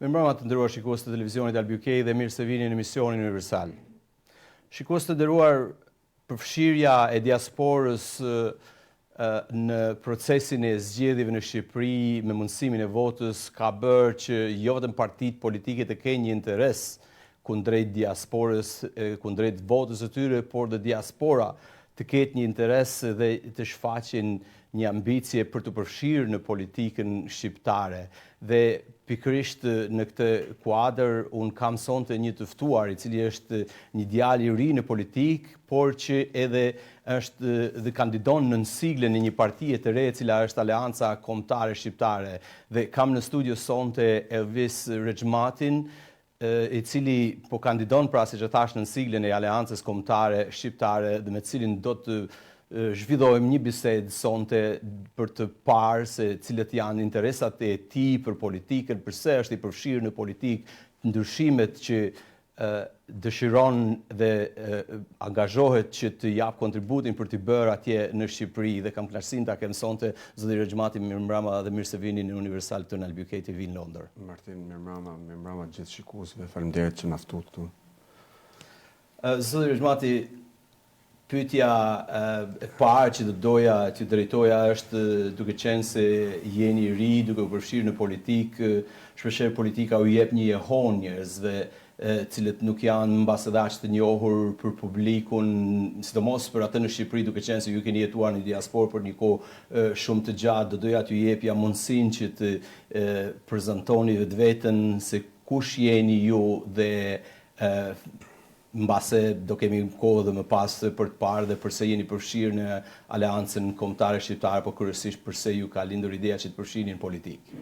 Mirëmbrëma të nderuar shikues të televizionit Alb UK dhe mirë se vini në emisionin Universal. Shikues të nderuar, përfshirja e diasporës në procesin e zgjedhjeve në Shqipëri me mundësimin e votës ka bërë që jo vetëm partitë politike të kenë një interes kundrejt diasporës, kundrejt votës së tyre, por dhe diaspora të ketë një interes dhe të shfaqin një ambicie për t'u përfshirë në politikën shqiptare. Dhe pikërisht në këtë kuadër unë kam sonte një të ftuar i cili është një djalë i ri në politikë, por që edhe është dhe kandidon nën siglën e një partie të re, e cila është Aleanca Kombëtare Shqiptare. Dhe kam në studio sonte Elvis Rexhmatin, i cili po kandidon pra siç e thashë nën siglën e Aleancës Kombëtare Shqiptare dhe me të cilin do të zhvillojmë një bisedë sonte për të parë se cilët janë interesat e tij për politikën, përse është i përfshirë në politikë, ndryshimet që dëshiron dhe angazhohet që të japë kontributin për t'i bërë atje në Shqipëri dhe kam kënaqësinë ta kem sonte zoti Rexhmati mirëmbrëma dhe mirë se vini në Universal këtu në Alb UK TV në Londër. Martin, mirëmbrëma, mirëmbrëma të gjithë shikuesve, faleminderit që na ftuat këtu. Zoti Rexhmati, Pyetja e parë që do të doja t'ju drejtoja është duke qenë se jeni i ri, duke u përfshirë në politikë, shpeshherë politika u jep një jehonë njerëzve, të cilët nuk janë mbase dhe aq të njohur për publikun, sidomos për atë në Shqipëri, duke qenë se ju keni jetuar në diasporë për një kohë shumë të gjatë, do doja t'ju jepja mundësinë që të prezantoni vetveten se kush jeni ju dhe Mbase do kemi kohë dhe më pas për të parë dhe përse jeni përfshirë në Aleancën Kombëtare Shqiptare, po kryesisht përse ju ka lindur ideja që të përfshiheni në politikë.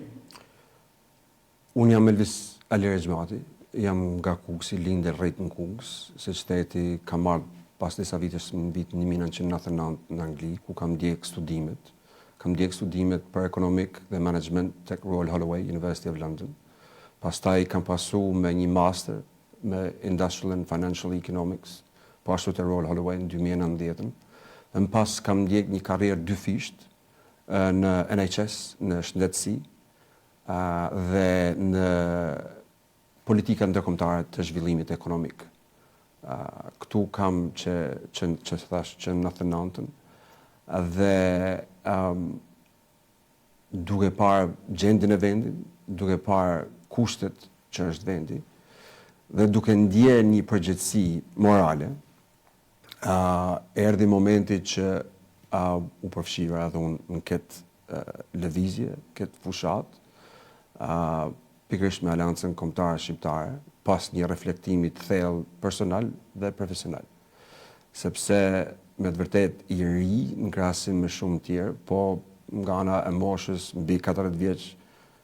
Unë jam Elvis Ali Rexhmati, jam nga Kukësi, lind e rrit në Kukës, si qyteti kam ardhë pas disa vitesh në vitin 1999 në Angli, ku kam ndjek studimet. Kam ndjek studimet për ekonomik dhe management tek Royal Holloway, University of London. Pastaj kam pasu me një master me Industrial and Financial Economics, po ashtu te Royal Holloway në 2019-ën. Dhe më pas kam ndjek një karrierë dyfisht në NHS, në shëndetësi, dhe në politika ndërkombëtare të zhvillimit ekonomik. Këtu kam që që që thash që në 99-ën dhe um, duke parë gjendjen e vendit, duke parë kushtet që është vendi dhe duke ndjerë një përgjegjësi morale, uh, erdhi momenti që uh, u përfshiva edhe unë në këtë uh, lëvizje, këtë fushatë, uh, pikërisht me Aleancën Kombëtare Shqiptare, pas një reflektimi të thellë personal dhe profesional. Sepse me të vërtetë i ri në krahasim me shumë tjerë, po nga ana e moshës mbi 40 vjeç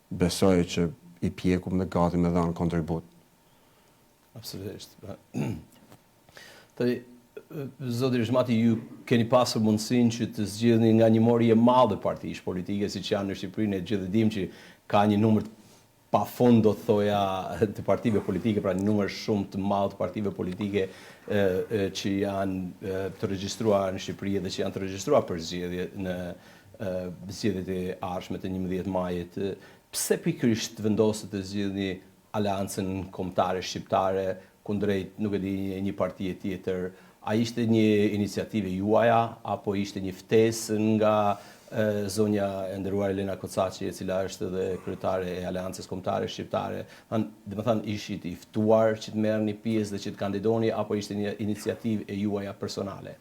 besoj që i pjekum dhe gati me dhanë kontribut. Absolutisht. Tani, zoti Rexhmati, ju keni pasur mundësinë që të zgjidhni nga një mori e madhe partish politike, siç janë në Shqipëri, ne gjithë e dimë që ka një numër të pafund do të thoja të partive politike, pra një numër shumë të madh të partive politike që janë të regjistruara në Shqipëri dhe që janë të regjistruar për zgjedhje në zgjedhjet e ardhshme të 11 majit. Pse pikërisht vendosët të zgjidhni Aleancën Kombëtare Shqiptare kundrejt, nuk e di, një partie tjetër? A ishte një iniciativë juaja apo ishte një ftesë nga zonja e nderuar Elena Kocaqi, e cila është edhe kryetare e Aleancës Kombëtare Shqiptare? Domethënë, ishit i ftuar që të merrni pjesë dhe që të kandidoni apo ishte një iniciativë e juaja personale?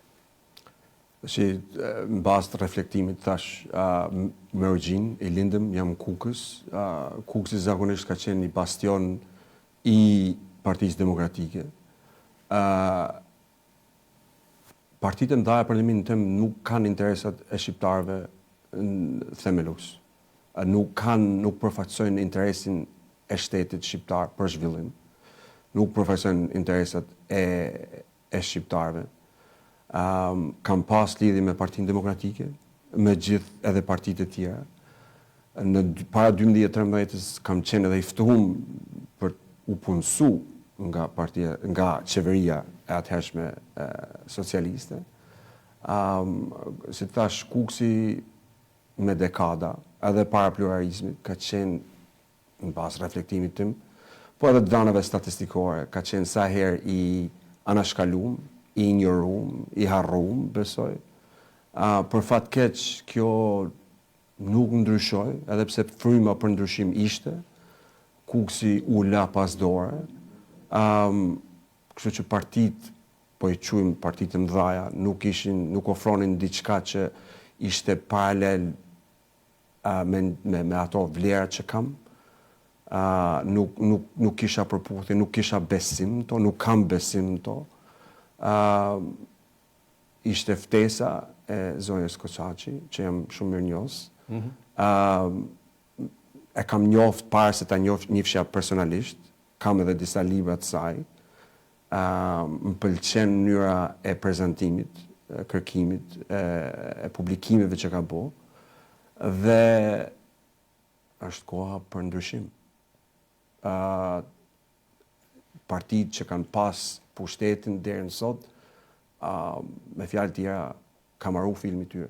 Si në bazë të reflektimit thash me origjinë i lindëm jam në Kukës. Kukësi zakonisht ka qenë një bastion i Partisë Demokratike. Partitë e mëdha për mendimin tim nuk kanë interesat e shqiptarëve themelus. Nuk kanë, nuk përfaqësojnë interesin e shtetit shqiptar për zhvillim. Nuk përfaqësojnë interesat e e shqiptarëve. Um, kam pas lidhje me Partinë Demokratike, me gjithë edhe partitë e tjera. Në para 2013-ës kam qenë edhe i ftuhum për u punësu nga partia, nga qeveria e atëhershme e, socialiste. Um, si të thash, Kukësi me dekada, edhe para pluralizmit, ka qenë në bazë reflektimit tim, po edhe të dhanave statistikore, ka qenë sa herë i anashkalum, i injorum, i harrum, besoj. Për fat keq, kjo nuk ndryshoi, edhe pse fryma për ndryshim ishte, Kukësi u la pas dore, kështu që partitë, po i quajmë partitë e mëdhaja, nuk ishin, nuk ofronin diçka që ishte paralel me me me ato vlera që kam. Nuk nuk nuk kisha përputhje, nuk kisha besim në to, nuk kam besim në to. Ishte ftesa e zonjës Kocaqi, që jam shumë mirënjohës. Mm -hmm. e kam njoft para se ta njof njifsha personalisht, kam edhe disa libra të saj. Më pëlqen mënyra e prezantimit, kërkimit, e, e publikimeve që ka bo. Dhe është koha për ndryshim. Ë partitë që kanë pas pushtetin deri në sot, uh, me fjalë tjera, ka maru filmi i tyre.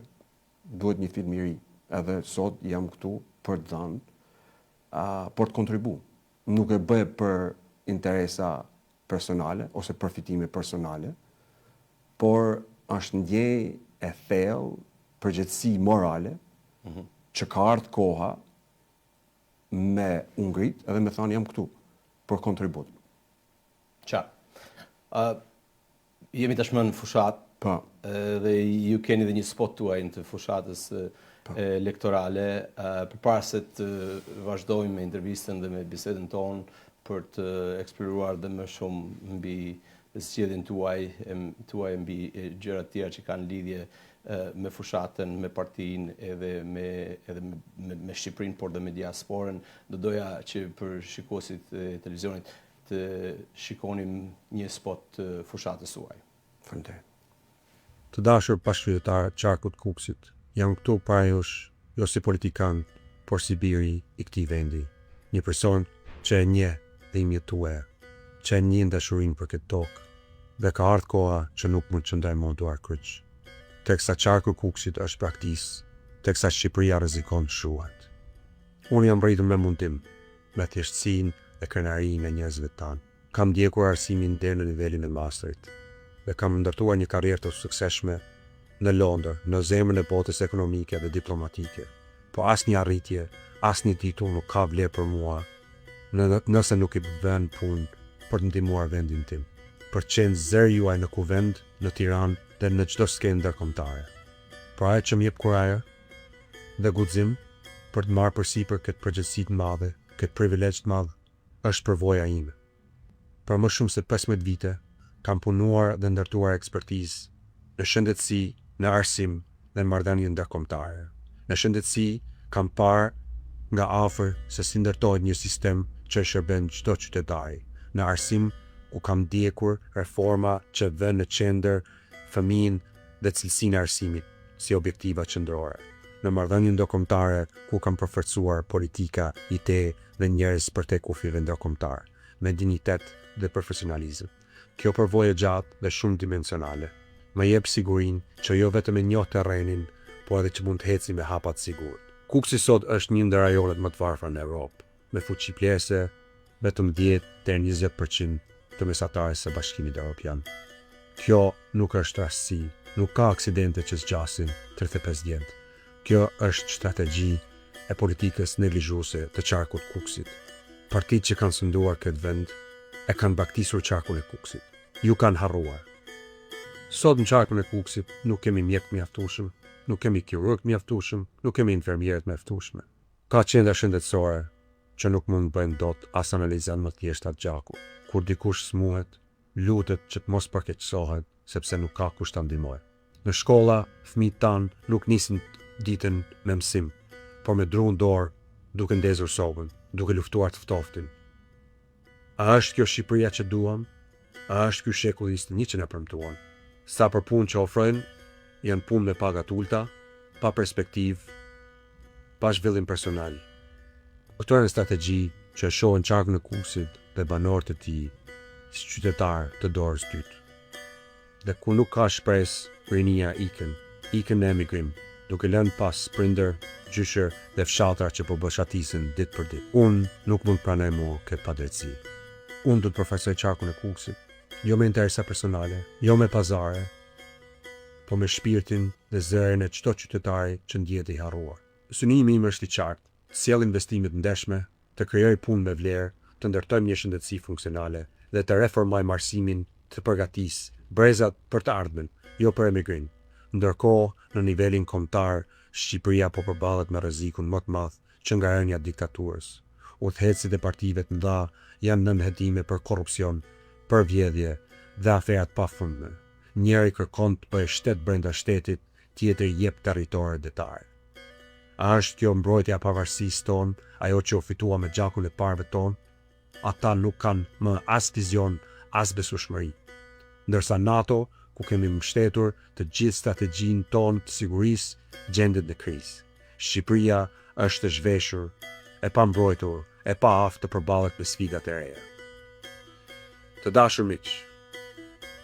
Duhet një film i ri. Edhe sot jam këtu për të dhënë, uh, për të kontribu. Nuk e bëj për interesa personale ose përfitime personale, por është ndjenjë e thellë, përgjegjësi morale, mm -hmm. që ka ardhë koha me u ngrit edhe me thanë jam këtu për kontribut. Qartë. Uh, jemi tashmë në fushatë. Po. Dhe ju keni dhe një spot tuaj të fushatës po. elektorale. Përpara se të vazhdojmë me intervistën dhe me bisedën tonë për të eksploruar dhe më shumë mbi zgjedhjen tuaj, tuaj mbi gjëra të tjera që kanë lidhje me fushatën, me partinë edhe me edhe me, me, me Shqipërinë, por dhe me diasporën. Do doja që për shikuesit e televizionit të shikonim një spot të fushatës suaj. Faleminderit. Të dashur bashkëqytetarë të qarkut të Kukësit, jam këtu para jush jo si politikan, por si biri i këtij vendi, një person që e njeh dhimbjet tuaja, që e ndjen dashurinë për këtë tokë dhe ka ardhë koha që nuk mund të qëndroj më duarkryq. Teksa qarku i Kukësit është braktisë, teksa Shqipëria rrezikon të shuhet. Unë jam rritur me mundim, me thjeshtësinë dhe krenarinë e njerëzve tanë. Kam ndjekur arsimin deri në nivelin e masterit dhe kam ndërtuar një karrierë të suksesshme në Londër, në zemrën e botës ekonomike dhe diplomatike. Po asnjë arritje, asnjë titull nuk ka vlerë për mua nëse nuk i vë në punë për të ndihmuar vendin tim, për të qenë zëri juaj në Kuvend, në Tiranë dhe në çdo skenë ndërkombëtare. Por ajo që më jep kurajo dhe guxim për të marrë përsipër këtë përgjegjësi të madhe, këtë privilegj të madh, është përvoja ime. Për më shumë se 15 vite, kam punuar dhe ndërtuar ekspertizë në shëndetësi, në arsim dhe në marrëdhënie ndërkombëtare. Në shëndetësi kam parë nga afër se si ndërtohet një sistem që i shërben çdo qytetari. Në arsim ku kam ndjekur reforma që vënë në qendër fëmijën dhe cilësinë e arsimit si objektiva qendrore. Në marrëdhënie ndërkombëtare ku kam përforcuar politika, ide dhe njerëz përtej kufijve ndërkombëtar, me dinjitet dhe profesionalizëm. Kjo përvojë e gjatë dhe shumëdimensionale më jep sigurinë që jo vetëm e njoh terrenin, por edhe që mund të eci me hapa të sigurt. Kukësi sot është një ndër rajonet më të varfra në Europë, me fuqi blerëse vetëm 10 deri 20% të mesatares së Bashkimit Europian. Kjo nuk është rastësi, nuk ka aksidente që zgjasin 35 vjet. Kjo është strategji e politikës neglizhuese të qarkut Kukësit. Partitë që kanë sunduar këtë vend e kanë braktisur qarkun e Kukësit. Ju kanë harruar. Sot në qarkun e Kukësit nuk kemi mjek mjaftueshëm, nuk kemi kirurg mjaftueshëm, nuk kemi infermiere të mjaftueshme. Ka qendra shëndetësore që nuk mund të bëjnë dot as analizat më të thjeshta të gjakut. Kur dikush smuhet, lutet që të mos përkeqësohet sepse nuk ka kush ta ndihmojë. Në shkolla, fëmijët tanë nuk nisin ditën me mësim, por me dru në dorë, duke ndezur sobën, duke luftuar të ftohtin. A është kjo Shqipëria që duam? A është ky shekulli 21 që na premtuan? Sa për punë që ofrojnë, janë punë me paga të ulta, pa perspektivë, pa zhvillim personal. Këto janë strategji që e shohin qarkun e Kukësit dhe banorët e tij si qytetarë të dorës dytë. Dhe ku nuk ka shpresë, rinia ikën, ikën në emigrim, duke lënë pas prindër, gjyshër dhe fshatra që po boshatisen ditë për ditë. Unë nuk mund të pranoj më këtë padrejtësi. Unë do të përfaqësoj qarkun e Kukësit, jo me interesa personale, jo me pazare, po me shpirtin dhe zërin e çdo qytetari që ndjehet i harruar. Synimi im është i qartë, të sjell investime të ndershme, të krijoj punë me vlerë, të ndërtojmë një shëndetësi funksionale dhe të reformojmë arsimin të përgatisë brezat për të ardhmen, jo për emigrim. Ndërkohë, në nivelin kombëtar, Shqipëria po përballet me rrezikun më të madh që nga rënia e diktaturës. Udhëheqësit e partive të mëdha janë nën hetime për korrupsion, për vjedhje dhe afera të pafundme. Njëri kërkon të bëjë shtet brenda shtetit, tjetri jep territore detare. A është kjo mbrojtja e pavarësisë tonë, ajo që u fitua me gjakun e parëve tonë? Ata nuk kanë më as vizion, as besueshmëri. Ndërsa NATO, ku kemi mbështetur të gjithë strategjinë tonë të sigurisë, gjendet në krizë. Shqipëria është e zhveshur, e pambrojtur, e paaftë të përballet me sfidat e reja. Të dashur miq,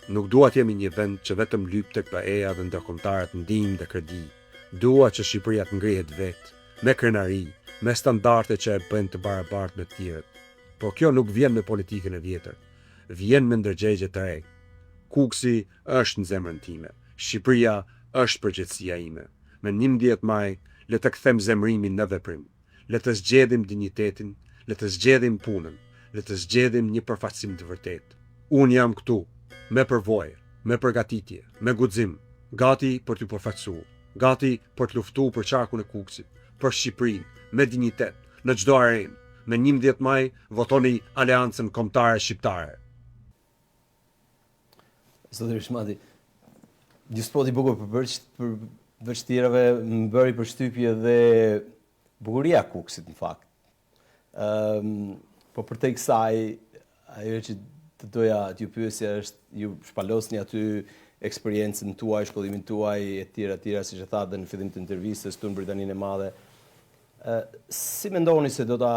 nuk dua të jemi një vend që vetëm lyp tek BE-ja dhe ndërkombëtarët ndihmë dhe kredi. Dua që Shqipëria të ngrihet vetë, me krenari, me standarde që e bëjnë të barabartë me të tjerët. Por kjo nuk vjen me politikën e vjetër. Vjen me ndërgjegje të re. Kukësi është në zemrën time. Shqipëria është përgjegjësia ime. Me 11 maj, le të kthejmë zemërimin në veprim. Le të zgjedhim dinjitetin, le të zgjedhim punën, le të zgjedhim një përfaqësim të vërtetë. Unë jam këtu, me përvojë, me përgatitje, me guxim, gati për t'ju përfaqësu, gati për të luftu për qarkun e Kukësit, për Shqipërinë, me dinjitet, në çdo arenë. Me 11 maj, votoni Aleancën Kombëtare Shqiptare. Zoti Rexhmati, një spot i bukur përveç për veç tjerave më bëri përshtypje dhe bukuria e Kukësit në fakt. Ëm um, po përtej kësaj, ajo që të doja t'ju pyesja është ju shpalosni aty eksperiencën tuaj, shkollimin tuaj e tjera e tjera siç e thatë dhe në fillim të intervistës këtu në Britaninë e Madhe. Ë si mendoni se do ta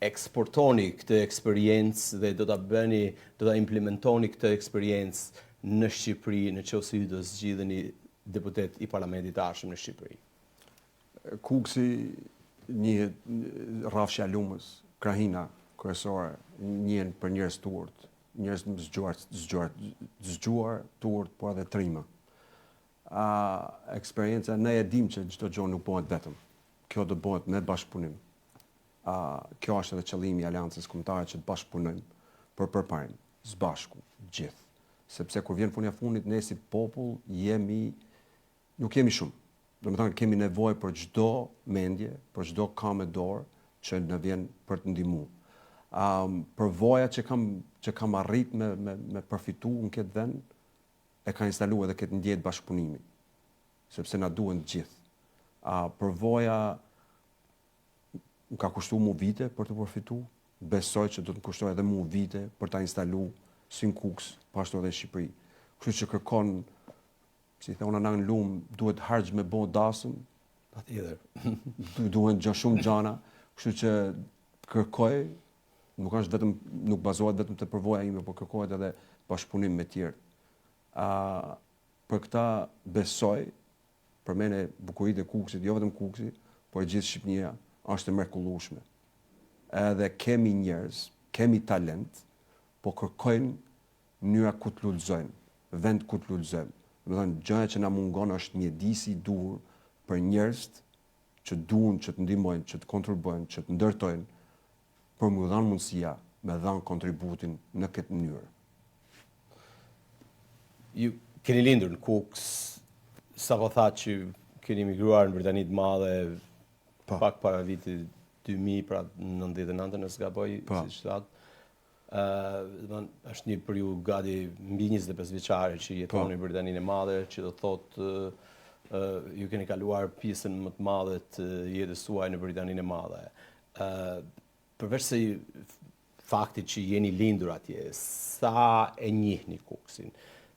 eksportoni këtë eksperiencë dhe do ta bëni, do ta implementoni këtë eksperiencë në Shqipëri në qoftë se ju do zgjidheni deputet i parlamentit të ardhshëm në Shqipëri? Kukësi njihet rrafshja e Lumës, krahina kryesore, njihen për njerëz të urtë, njerëz të zgjuar, zgjuar, zgjuar, të urtë, por edhe trima. A eksperienca ne e dimë që çdo gjë nuk bëhet vetëm. Kjo do bëhet me bashkëpunim. A kjo është edhe qëllimi i Aleancës Kombëtare që të bashkëpunojmë për përparim, së bashku, gjithë. Sepse kur vjen fundja fundit ne si popull jemi nuk jemi shumë. Domethënë kemi nevojë për çdo mendje, për çdo kamë dorë që na vjen për të ndihmu. Um, përvoja që kam që kam arrit me me me përfitu në këtë vend e ka instalu edhe këtë ndjenjë bashkëpunimi. Sepse na duhen të gjithë. A përvoja më ka kushtu mu vite për të përfitu, besoj që do të më kushtojë edhe mu vite për ta instalu si në Kukës, po ashtu edhe në Shqipëri. Kështu që kërkon, si thonë na në Lumë, duhet harxh me bo dasëm, Patjetër. duhen gjë shumë gjana, kështu që kërkoj, nuk është vetëm nuk bazohet vetëm te përvoja ime, por kërkohet edhe bashkëpunim me tjerë. A për këta besoj, për mene bukuritë e Kukësit, jo vetëm Kukësi, por e gjithë Shqipëria është e mrekullueshme. Edhe kemi njerëz, kemi talent, po kërkojnë mënyra ku të lulëzojmë, vend ku të lulëzojmë. Domethënë, gjëja që na mungon është mjedisi i duhur për njerëzit që duan që të ndihmojnë, që të kontribuojnë, që të ndërtojnë, për m'u dhënë mundësia me dhënë kontributin në këtë mënyrë. Ju keni lindur në Kukës, sapo thatë që keni migruar në Britani të Madhe po. pak para vitit 2000, pra 99 nëse s'gaboj, po. siç thatë. Ë, uh, është një periudhë gati mbi 25 vjeçare që jetoni po. në Britaninë e Madhe, që do të thotë uh, ju keni kaluar pjesën më të madhe të jetës suaj në Britaninë e Madhe. Ë, uh, përveç se faktit që jeni lindur atje, sa e njihni Kukësin,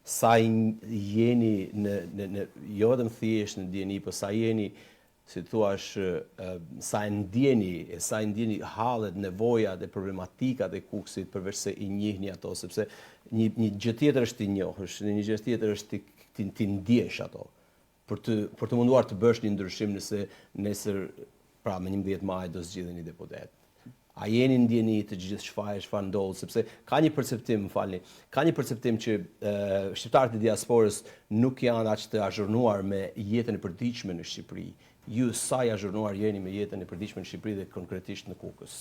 sa jeni në, në, në jo vetëm thjesht në dijeni, po sa jeni si të thuash, sa e ndjeni, e sa i ndjeni hallet, nevojat e problematikat e Kukësit përveç se i njihni ato, sepse një, një gjë tjetër është t'i njohësh, një gjë tjetër është t'i, t'i, t'i ndjesh ato. Për të, për të munduar të bësh një ndryshim nëse nesër, pra më 11 maj do zgjidheni deputet. A jeni në dijeni të gjithë çfarë çfarë ndodh, sepse ka një perceptim, më falni, ka një perceptim që e, shqiptarët e diasporës nuk janë aq të azhurnuar me jetën e përditshme në Shqipëri. Ju sa i azhurnuar jeni me jetën e përditshme në Shqipëri dhe konkretisht në Kukës?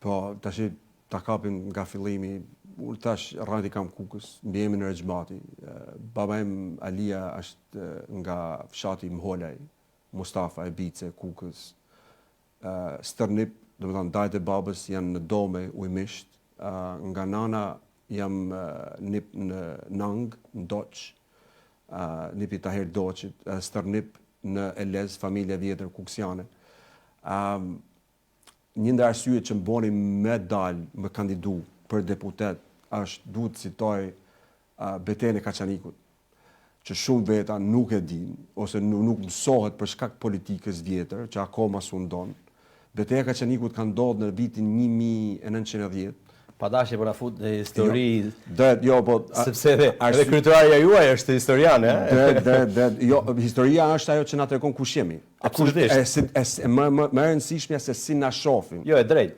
Po, tash ta kapim nga fillimi, unë tash rrënjët i kam Kukës, mbiemrin Rexhmati. Baba im Alia është nga fshati Mholaj, Mustafa e Bice, Kukës. Stërnip, domethënë dajtë e babës janë në Dome, Ujmisht, nga nana jam nip në Nang, në Doç, nip i Tahir Doçit, stërnip në Elez, familje e vjetër kuksiane. Një ndër arsyet që më boni me dal, me kandidu për deputet, është duhet të citoj betejën e Kaçanikut. që shumë veta nuk e dinë ose nuk mësohet për shkak të politikës vjetër që akoma sundon. Beteja e Kaçanikut ka ndodhur në vitin 1910. Pa dashje po na fut në histori. Jo, drejt, jo, po sepse edhe edhe kryetarja juaj është historiane, ë? Drejt, drejt, drejt. Jo, historia është ajo që na tregon kush jemi. Absolutisht. E, e, më më më e rëndësishmja se si na shohin. Jo, e drejtë.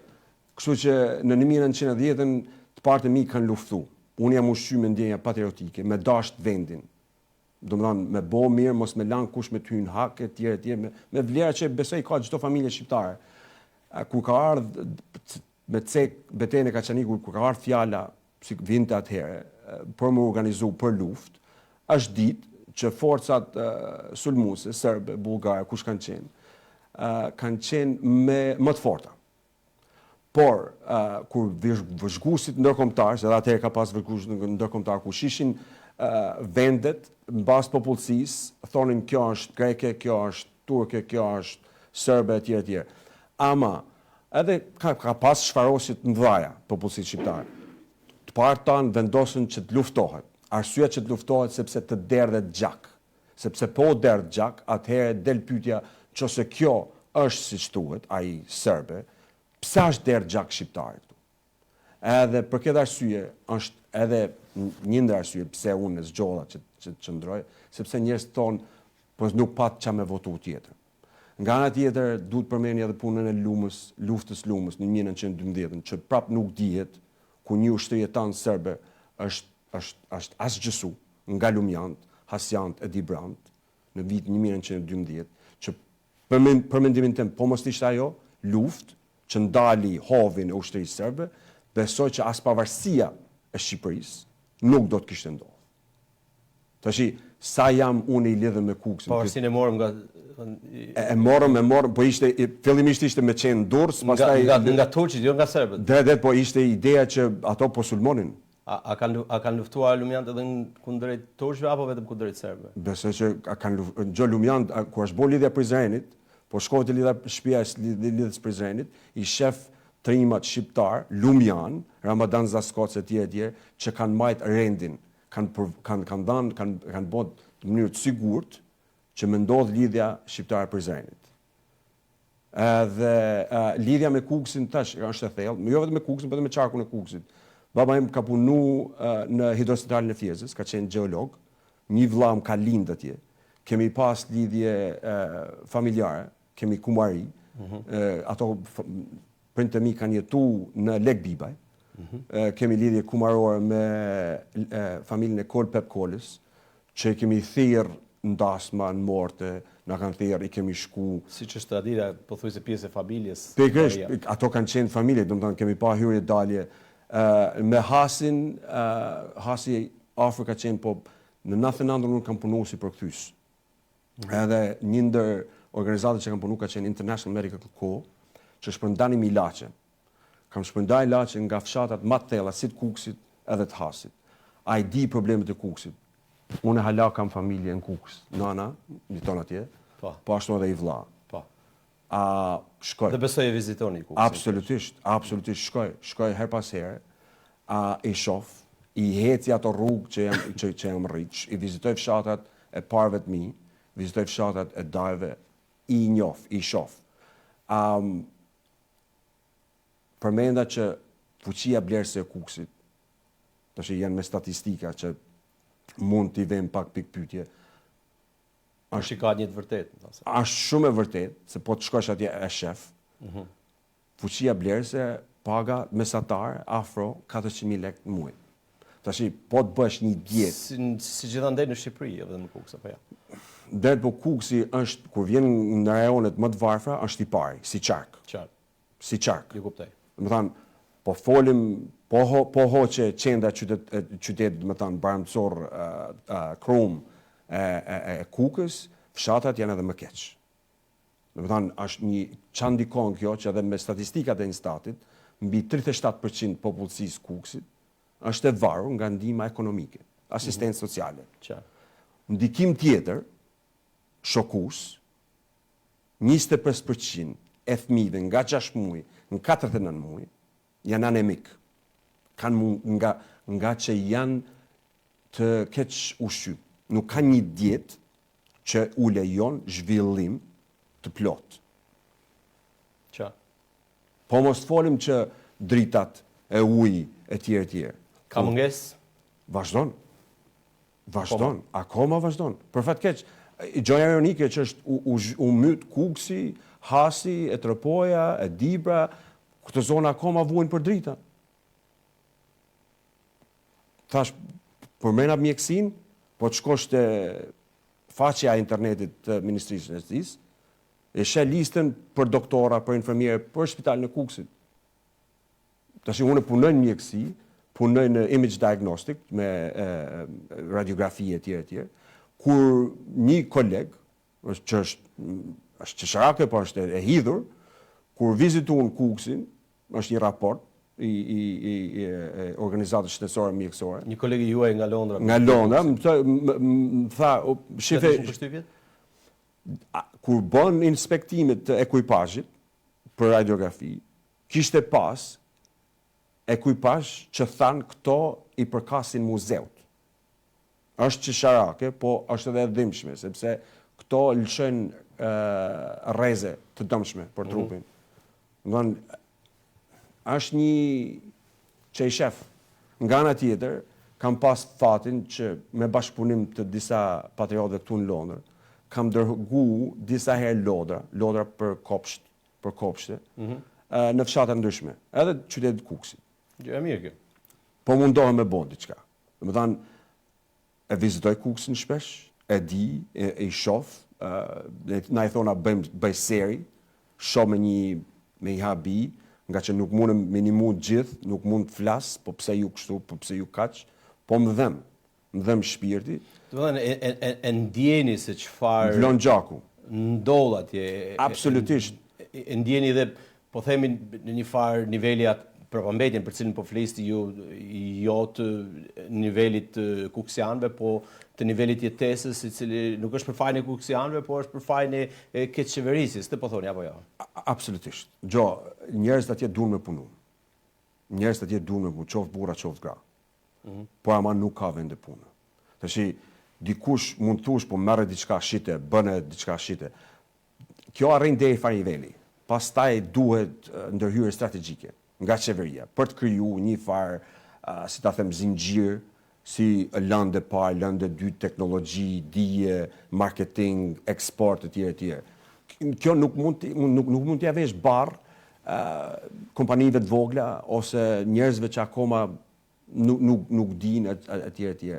Kështu që në 1910-ën të parët e mi kanë luftu. Unë jam ushqy me ndjenja patriotike, me dasht vendin. Domethënë, me bo mirë, mos me lanë kush me të hy në hak, e tjera, e tjera, me, me vlera që besoj ka çdo familje shqiptare. Kur ka ardhë, me cek betejën e Kaçanikut, kur ka ardhë fjala, si vinte atëherë, për me organizu për luftë, është ditë që forcat sulmuese, serbe, bullgare, kush kanë qenë, kanë qenë me më të forta. Por, kur vëzhguesit ndërkombëtarë, se edhe atëherë ka pas vëzhgues ndërkombëtarë, ku shishin vendet në bazë të popullsisë, thonin kjo është greke, kjo është turke, kjo është serbe etj etj. Ama edhe ka, ka pas shfarosje të mëdhaja popullsisë shqiptare. Të parët tanë vendosën që të luftohet. Arsyeja që të luftohet sepse të derdhet gjak. Sepse po u derdh gjak, atëherë del pyetja qofse kjo është siç thuhet, ai serbe, pse është derdh gjak shqiptari këtu? Edhe për këtë arsye është edhe një ndër arsye pse unë e zgjodha që që të qëndroj, sepse njerëzit thonë po nuk pat ça me votu tjetër. Nga ana tjetër, duhet përmeni edhe punën e Lumës, luftës Lumës në 1912-ën, që prap nuk dihet ku një ushtri e tanë serbe është është është asgjësu nga lumjant, hasjant e dibrant në vitin 1912, që për, men, për mendimin tim, po mos të ishte ajo luftë që ndali hovin e ushtrisë serbe, besoj që as pavarësia e Shqipërisë nuk do të kishte ndodhur. Tashi, sa jam unë i lidhur me Kukësin? Pavarësinë e morëm nga e, e morëm, e morëm, po ishte fillimisht ishte me qenë Durrës, pastaj nga nga, nga turqit, jo nga serbët. Drejt, drejt, po ishte ideja që ato po sulmonin. A, a kanë a kanë luftuar lumjanët edhe kundrejt turqve apo vetëm kundrejt serbëve? Besoj që a kanë luftuar, gjë lumjanët, kur është bërë lidhja e Prizrenit, po shkove te lidhja shtëpia e lidhjes së Prizrenit, i shef trimat shqiptar, lumjan, Ramadan Zaskoc e tjerë e tjerë, që kanë majt rendin, kanë për, kanë kanë dhënë, kanë kanë bërë në mënyrë të sigurt që me ndodh lidhja shqiptare e Prizrenit. Edhe uh, lidhja me Kukësin tash është e thellë, jo vetëm me Kukësin, por edhe me qarkun e Kukësit. Baba im ka punu uh, në hidrocentralin e Fierzës, ka qenë gjeolog. Një vëlla më ka lind atje. Kemi pas lidhje uh, familjare, kemi kumari. Mm -hmm. uh, ato prindët e mi kanë jetu në Lekbibaj. Mm -hmm. kemi lidhje kumarore me e, familjen e Kol Pep Kolës, që i kemi thirr në dasma, në morte, na kanë thirr, i kemi shku. Siç është tradita, pothuajse pjesë e familjes. Pikërisht, ato kanë qenë familje, domethënë kemi pa hyrje dalje. Ë me Hasin, ë Hasi afër ka qenë, po në 99 unë kam punu si përkthyes. Mm. Edhe një ndër organizatat që kam punu ka qenë International Medical Corps, që shpërndanim ilaçe. Kam shpërnda ilaçe nga fshatrat ma të thella, si të Kukësit edhe të Hasit. A i di problemet e Kukësit. Unë hala kam familje në Kukës. Nana jeton atje. Po. Po ashtu edhe i vlla. Po. A shkoj. Dhe besoj e vizitoni Kukësin. Absolutisht, absolutisht shkoj, shkoj her pas here. A i shof, i heci ato rrugë që jam që, që jam rrit, i vizitoj fshatrat e parëve të mi, vizitoj fshatrat e dajve, i njof, i shof. Um, përmenda që fuqia blerëse e Kukësit, tash janë me statistika që mund t'i vëmë pak pikëpyetje. Është ka një të vërtetë, është shumë e vërtetë se po të shkosh atje e shef. Mm -hmm. Fuqia blerëse, paga mesatare afro 400.000 lekë në muaj. Tashi, po të bësh një dietë... Si, si gjithandej në Shqipëri, edhe në Kukës, apo jo? Dhe po Kukësi është, kur vjen në rajonet më të varfra, është i pari, si qark. Qark. Si qark. Ju kuptoj. Domethënë, po folim, po, ho, po hoqe qendra qytet, qytet domethënë, Bajram Curr, Krumë, e, e, e Kukës, fshatrat janë edhe më keq. Domethënë, është një, ça ndikon kjo që edhe me statistikat e Instatit, mbi 37 për qind popullsisë Kukësit, është e varur nga ndihma ekonomike, asistencë mhm. sociale. Qa. Ndikim tjetër, shokus, 25% e fëmijëve nga 6 muaj në 49 muaj janë anemik. Kanë nga nga që janë të kequshqy. Nuk kanë një dietë që u lejon zhvillim të plotë. Qa? Po mos të folim që dritat e uji e tjerë e tjerë. Ka mungesë? Vazhdon. Vazhdon, po, akoma vazhdon. Për fat keq, gjoja ironike që është u, u, u myt Kukësi, Hasi, e Tropoja, e Dibra, këto zona akoma vuajnë për drita. Thash, përmena mjekësinë, po të shkosh te faqja e internetit të Ministrisë së Shëndetësisë, e sheh listën për doktora, për infermierë, për spitalin e Kukësit. Tash unë punoj në mjekësi, punoj në image diagnostic me e, radiografi e tjerë e tjerë. Kur një koleg, është që është është qesharake, po është e hidhur, kur vizitun Kukësin, është një raport i i i, i, i organizatës shëndetësore mjekësore. Një koleg i juaj nga Londra. Nga Londra, më tha, më, më tha, shife përshtypjet? Kur bën inspektimet të ekuipazhit për radiografi, kishte pas ekuipazh që thanë këto i përkasin muzeut. Është qesharake, po është edhe e dhimbshme, sepse këto lëshojnë rreze të dëmshme për mhm. trupin. Mm -hmm. është një që i shef. Nga ana tjetër, kam pas fatin që me bashkëpunim të disa patriotëve këtu në Londër, kam dërgu disa herë lodra, lodra për kopsht, për kopshte, mm -hmm. në fshatra ndryshme, edhe qytetit Kukësit. Gjë e mirë kjo. Po mundohem me bo diçka. Domethënë, e vizitoj Kukësin shpesh, e di, e, e i shof, uh, na i thona bëjmë bëj seri, shoh me një me një habi, nga që nuk mundem me nimu gjithë, nuk mund të flas, po pse ju kështu, po pse ju kaq, po më dhem, më dhem shpirti. Domethënë, e, e, e, e ndjeni se çfarë... Vlon gjaku. Ndodh atje. Absolutisht. E, e ndjeni dhe po themi në një farë niveli atë prapambetjen për cilën po flisni ju jo të nivelit të kuksianëve, po të nivelit jetesës, i cili nuk është për fajin e kuksianëve, po është për fajin e, e keqqeverisjes, të po thoni apo jo? Absolutisht. Gjo, njerëzit atje duan me punu. Njerëzit atje duan me punu, qoftë burra, qoftë gra. Mm -hmm. Por ama nuk ka vende pune. Tashi dikush mund të thush, po merre diçka shite, bëne diçka shite. Kjo arrin deri farë niveli. Pastaj duhet ndërhyrje strategjike nga qeveria për të kriju një farë, si ta them, zinxhir, si lëndë e parë, lëndë e dytë, teknologji, dije, marketing, eksport etj etj. Kjo nuk mund të nuk nuk mund t'ia vesh barrë kompanive të vogla ose njerëzve që akoma nuk nuk nuk dinë etj etj.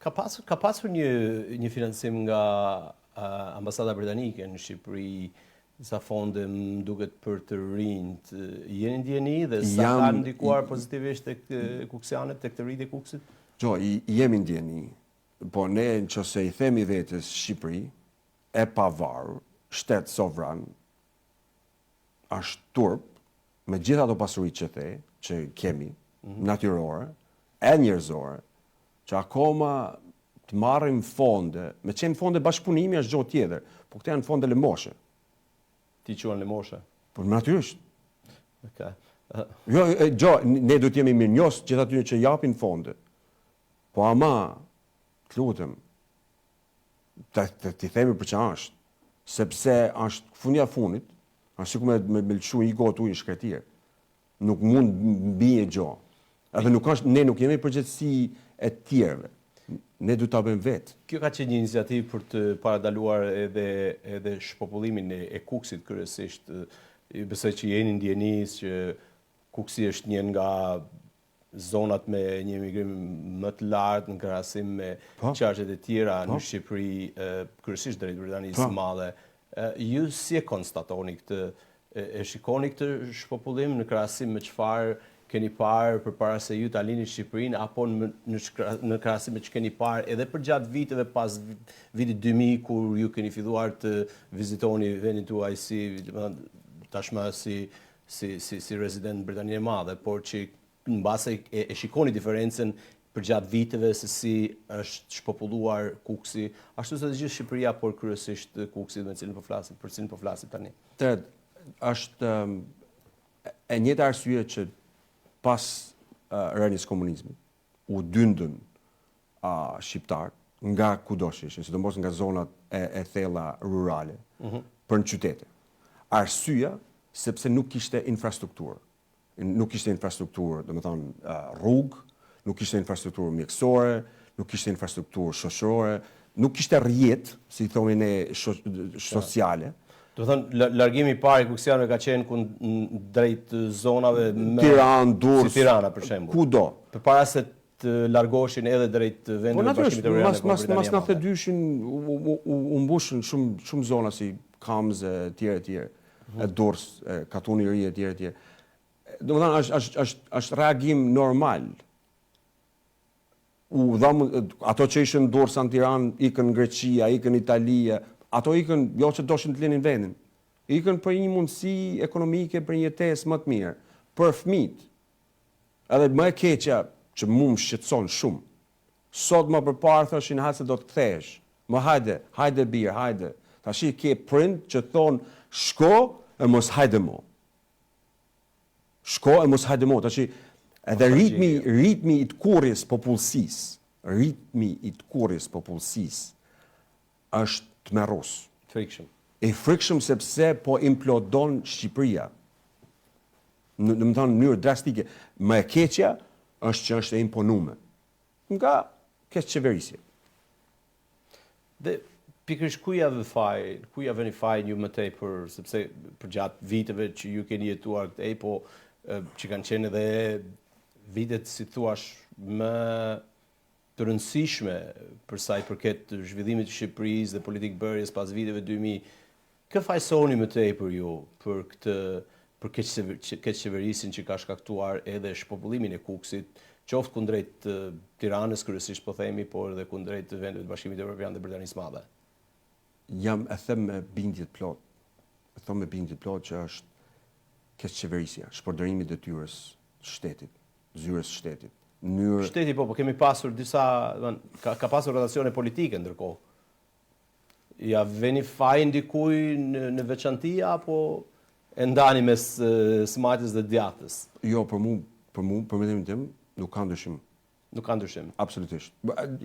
Ka pasur ka pasur një një financim nga uh, ambasada britanike në Shqipëri, disa fonde më duket për të rinjt. Jeni në dijeni dhe sa Jam, kanë ndikuar pozitivisht tek kuksianët, tek të rinjtë e Kukësit? Jo, i, jemi në dijeni. Po ne nëse i themi vetes Shqipëri e pavarur, shtet sovran, është turp me gjithë ato pasuri që the, që kemi, mm -hmm. natyrore, e njerëzore, që akoma të marrim fonde, me qenë fonde bashkëpunimi është gjë tjetër, po këto janë fonde lëmoshe. Ti quan lëmoshe? Po natyrisht. Okay. Jo, jo, ne duhet jemi mirënjohës gjithë atyre që japin fonde. Po ama, të lutem, të, të, t'i themi për që është, sepse është fundja fundit, është sikur me, me, me lëshu një gotë ujë në shkretirë. Nuk mund mbijë gjo. Edhe nuk është, ne nuk jemi përgjegjësi e tjerëve. Ne duhet ta bëjmë vetë. Kjo ka qenë një iniciativë për të parandaluar edhe edhe shpopullimin e, e Kukësit kryesisht. Ju besoj që jeni në dijeni që Kukësi është një nga zonat me një emigrim më të lartë në krahasim me po. qarqet e tjera në po. Shqipëri, kryesisht drejt Britanisë së po. Madhe. Ju si e konstatoni këtë, e shikoni këtë shpopullim në krahasim me çfarë keni parë përpara se ju ta lini Shqipërinë apo në në krahasim me ç'keni parë edhe përgjatë viteve pas vitit 2000 kur ju keni filluar të vizitoni vendin tuaj si, domethënë, tashmë si si si si rezident në Britaninë e Madhe, por që mbase e, e shikoni diferencën përgjatë viteve se si është shpopulluar Kukësi, ashtu si edhe gjithë Shqipëria, por kryesisht Kukësi me cilin po flasim, për cilin po flasim tani. Ted, është e njëjta arsye që pas rënies komunizmit u dyndën uh, shqiptarët nga kudo që ishin, sidomos nga zonat e, e thella rurale, mm -hmm. për në qytete. Arsyeja sepse nuk kishte infrastrukturë. Nuk kishte infrastrukturë, domethënë rrugë, nuk kishte infrastrukturë mjekësore, nuk kishte infrastrukturë shoqërore, nuk kishte rrjet, si i thomi ne, sociale. Domethënë, largimi i parë i kuksianëve ka qenë ku drejt zonave më... Tiranë, Durrës, si Tirana, për shembull. Kudo. Përpara se të largoheshin edhe drejt vendeve të Bashkimit Evropian apo Britania e Madhe. Mas 92-shin u mbushën shumë shumë zona si Kamzë e tjerë e tjerë, e Durrës, e Katuni i Ri e tjerë e tjerë. Domethënë është është është është reagim normal. U dha ato që ishin në Durrës a në Tiranë ikën në Greqi, a ikën në Itali, ato ikën jo që doshin të linin vendin. Ikën për një mundësi ekonomike, për një jetesë më të mirë, për fëmijët. Edhe më e keqja që mu më shqetëson shumë. Sot më përpara thoshin hajde se do të kthehesh. Më hajde, hajde bir, hajde. Tashi ke prind që thonë shko e mos hajde mo. Shko e mos hajde mo. Tashi edhe ritmi, ritmi i tkurrjes popullsisë, ritmi i tkurrjes popullsisë është tmerrues. Frikshëm. I frikshëm sepse po implodon Shqipëria. Në, domethënë, në mënyrë drastike. Më e keqja është që është e imponume nga keqqeverisja. Dhe pikërisht ku ia vë fajin, ku ia vëni fajin ju më tepër, sepse përgjatë viteve që ju keni jetuar këtej, po që kanë qenë edhe vitet, si thuash, më të rëndësishme për sa i përket zhvillimit të Shqipërisë dhe politikëbërjes pas viteve 2000, kë fajësoni më tepër ju për këtë për keqqeverisjen që ka shkaktuar edhe shpopullimin e Kukësit, qoftë kundrejt Tiranës kryesisht po themi, por edhe kundrejt vendeve të Bashkimit Evropian dhe Britanisë së Madhe? Jam e them me bindje të plotë, e them me bindje të plotë që është keqqeverisja, shpërdorimi i detyrës së shtetit, zyrës së shtetit. Mënyrë Shteti po, po kemi pasur disa, domethënë ka ka pasur rotacione politike ndërkohë. Ja veni fajin dikuj në, në veçanti apo e ndani mes së majtës dhe djathtës? Jo, për mu, për mu, për mendimin tim, nuk ka ndryshim. Nuk ka ndryshim. Absolutisht.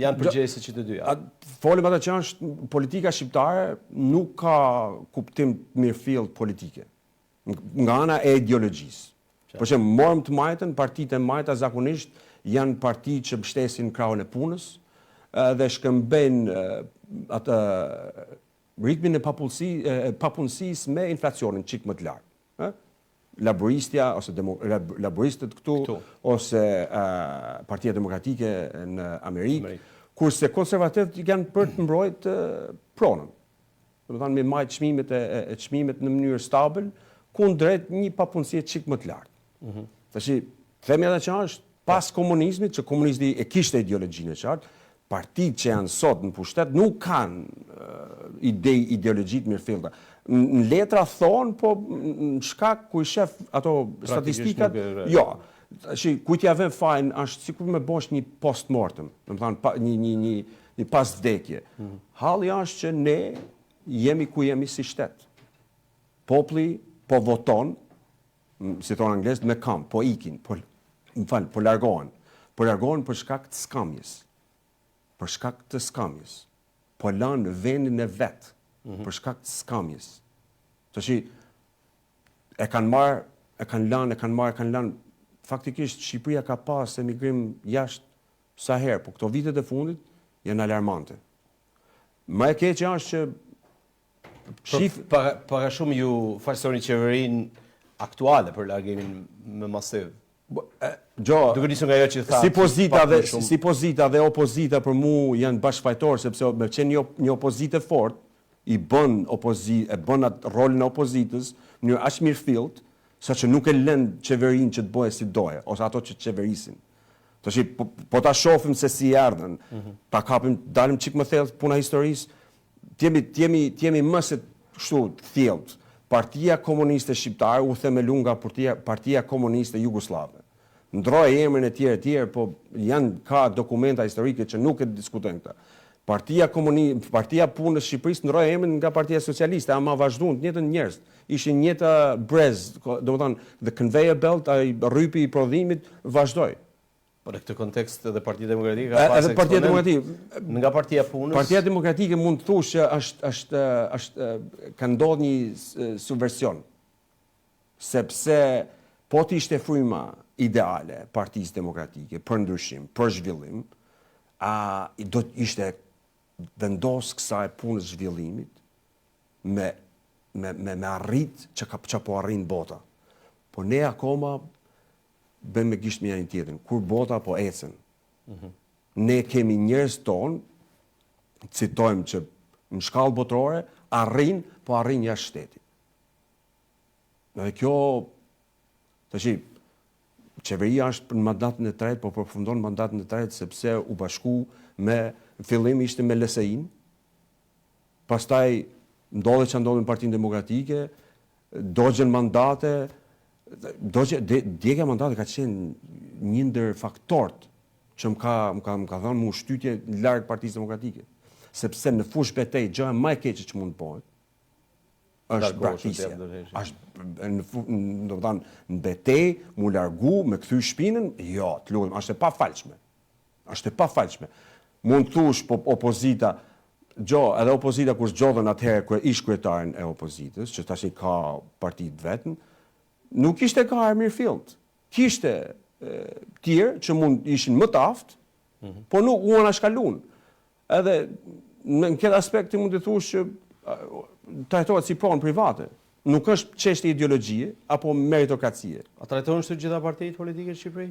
Janë përgjegjëse që të dyja. Folim atë që është politika shqiptare nuk ka kuptim të mirëfilltë politike. Nga ana e ideologjisë. Për shembull, morëm të majtën, partitë e majta zakonisht janë parti që mbështesin krahun e punës dhe shkëmbejnë atë ritmin e papunësi, e papunësisë me inflacionin çik më të lartë. Ë? Laboristja ose demo, laboristët këtu, këtu. ose uh, Partia Demokratike në Amerikë, Amerikë. kurse konservatorët janë për të mbrojt pronën. Domethënë me majt çmimet e, e, e çmimet në mënyrë stabil, kundrejt një papunësie çik më të lartë. Mm -hmm. Tashi, themi edhe që është pas komunizmit, që komunizmi e kishte ideologjinë e qartë, partitë që janë sot në pushtet nuk kanë uh, ide ideologji të mirëfillta. Në letra thonë, po në shkak ku i shef ato statistikat, jo. Tashi, kujt ja vën fajin është sikur me bosh një post mortem, domethënë pa, një një një një pas vdekje. Mm -hmm. Halli është që ne jemi ku jemi si shtet. Populli po voton, si thonë anglezët, me kam, po ikin, po, më fal, po largohen. Po largohen për shkak të skamjes. Për shkak të skamjes. Po lanë vendin e vet mm -hmm. për shkak të skamjes. Tashi e kanë marrë, e kanë lanë, e kanë marrë, e kanë lanë. Faktikisht Shqipëria ka pas emigrim jashtë sa herë, po këto vitet e fundit janë alarmante. Më e keqja është që Shif pak a shumë ju fajësoni qeverinë aktuale për largimin më masiv. Jo, duke nisur nga ajo që tha. Si pozita dhe si pozita dhe opozita për mu janë bashkëfajtorë sepse me qenë një një opozitë e fortë i bën opozi e bën atë rolin e opozitës në mënyrë aq mirëfillt saqë nuk e lën qeverinë që të bëjë si doje ose ato që qeverisin. Tashi po, po ta shohim se si erdhën, mm -hmm. ta kapim, dalim çik më thellë puna e historisë, të jemi të jemi të jemi më se kështu të thjelltë. Partia Komuniste Shqiptare u themelu nga Partia Partia Komuniste Jugosllave. Ndroi emrin e tjerë e tjerë, po janë ka dokumenta historike që nuk e diskutojnë këtë. Partia Komuni Partia Punës Shqipërisë ndroi emrin nga Partia Socialiste, ama vazhduan të njëjtën njerëz. Ishin njëjta brez, domethënë the conveyor belt, ai rrypi i prodhimit vazhdoi. Po në këtë kontekst edhe Partia Demokratike ka pasë edhe Partia Demokratike nga Partia e Punës. Partia Demokratike mund të thuash që është është është ka ndodhur një subversion. Sepse po të ishte fryma ideale e Partisë Demokratike për ndryshim, për zhvillim, a do të ishte vendos kësaj punës zhvillimit me me me me arrit që ka që po arrin bota. Po ne akoma bëjmë me gisht me njëri tjetrin, kur bota po ecën. Mm -hmm. Ne kemi njerëz tonë, citojmë që në shkallë botërore arrin, po arrin jashtë shtetit. Dhe kjo, tashi, qeveria është për mandatin e tretë, po përfundon mandatin e tretë sepse u bashku me, në fillim ishte me LSI-n, pastaj ndodhi që ndodhi në Partinë Demokratike, dogjën mandate, dogje, djegja mandate ka qenë një ndër faktorët që më ka, më ka, më ka dhënë mu shtytje larg Partisë Demokratike. Sepse në fushë betejë, gjëja më e keqe që mund të bëhet, është braktisja. Është në, domethënë, në betejë, mu largu, me kthy shpinën, jo, të lutem, është e pafalshme. Është e pafalshme. Mund të thush po opozita, gjo, edhe opozita kur zgjodhën atëherë krye ish kryetarin e opozitës, që tash ka parti të vetën, nuk ishte garë e mirëfilltë. Kishte tjerë që mund ishin më të aftë, mm -hmm. po nuk u anashkalun. Edhe në këtë aspekt ti mund të thush që trajtohet si pronë private. Nuk është çështje ideologjie apo meritokracie. A trajtohen kështu gjitha partitë politike në Shqipëri?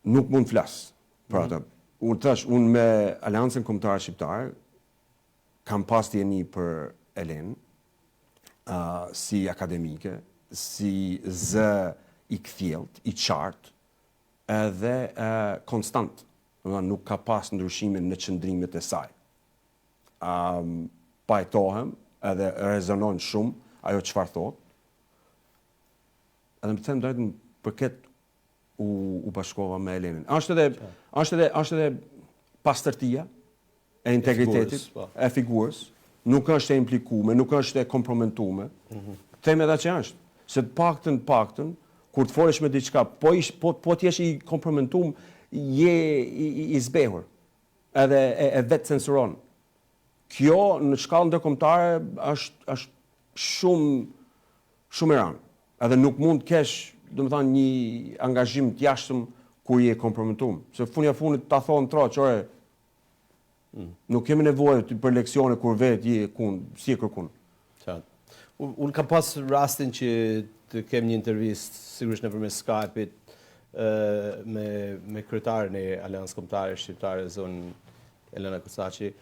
Nuk mund të flas për atë. Unë thash, unë me Aleancën Kombëtare Shqiptare kam pas dijeni për Elenën, uh, si akademike, si zë i kthjellët, i qartë, edhe uh, konstant. Domethënë nuk ka pas ndryshime në qëndrimet e saj. Um, pajtohem edhe rezonon shumë ajo çfarë thotë. Edhe me thënë drejtën për këtë u u bashkova me Elenën. Është edhe është edhe është edhe pastërtia e integritetit, po. e figurës, nuk është e implikume, nuk është e kompromentume. Mm -hmm. Them edhe që është, se të paktën të paktën kur të folësh me diçka, po ish po po të jesh i kompromentum, je i, i, i zbehur. Edhe e, e vetë censuron. Kjo në shkallë ndërkombëtare është është shumë shumë e rëndë. Edhe nuk mund të kesh, domethënë, një angazhim të jashtëm kur je kompromentum. Se fundja fundit ta thonë troç, ore, mm. nuk kemi nevojë për leksione kur vetë je kun, s'je kërkun. Qartë. Unë kam pas rastin që të kem një intervistë, sigurisht nëpërmjet Skype-it, me, me kryetaren e Aleancës Kombëtare Shqiptare, zonjën Elena Kocaqi.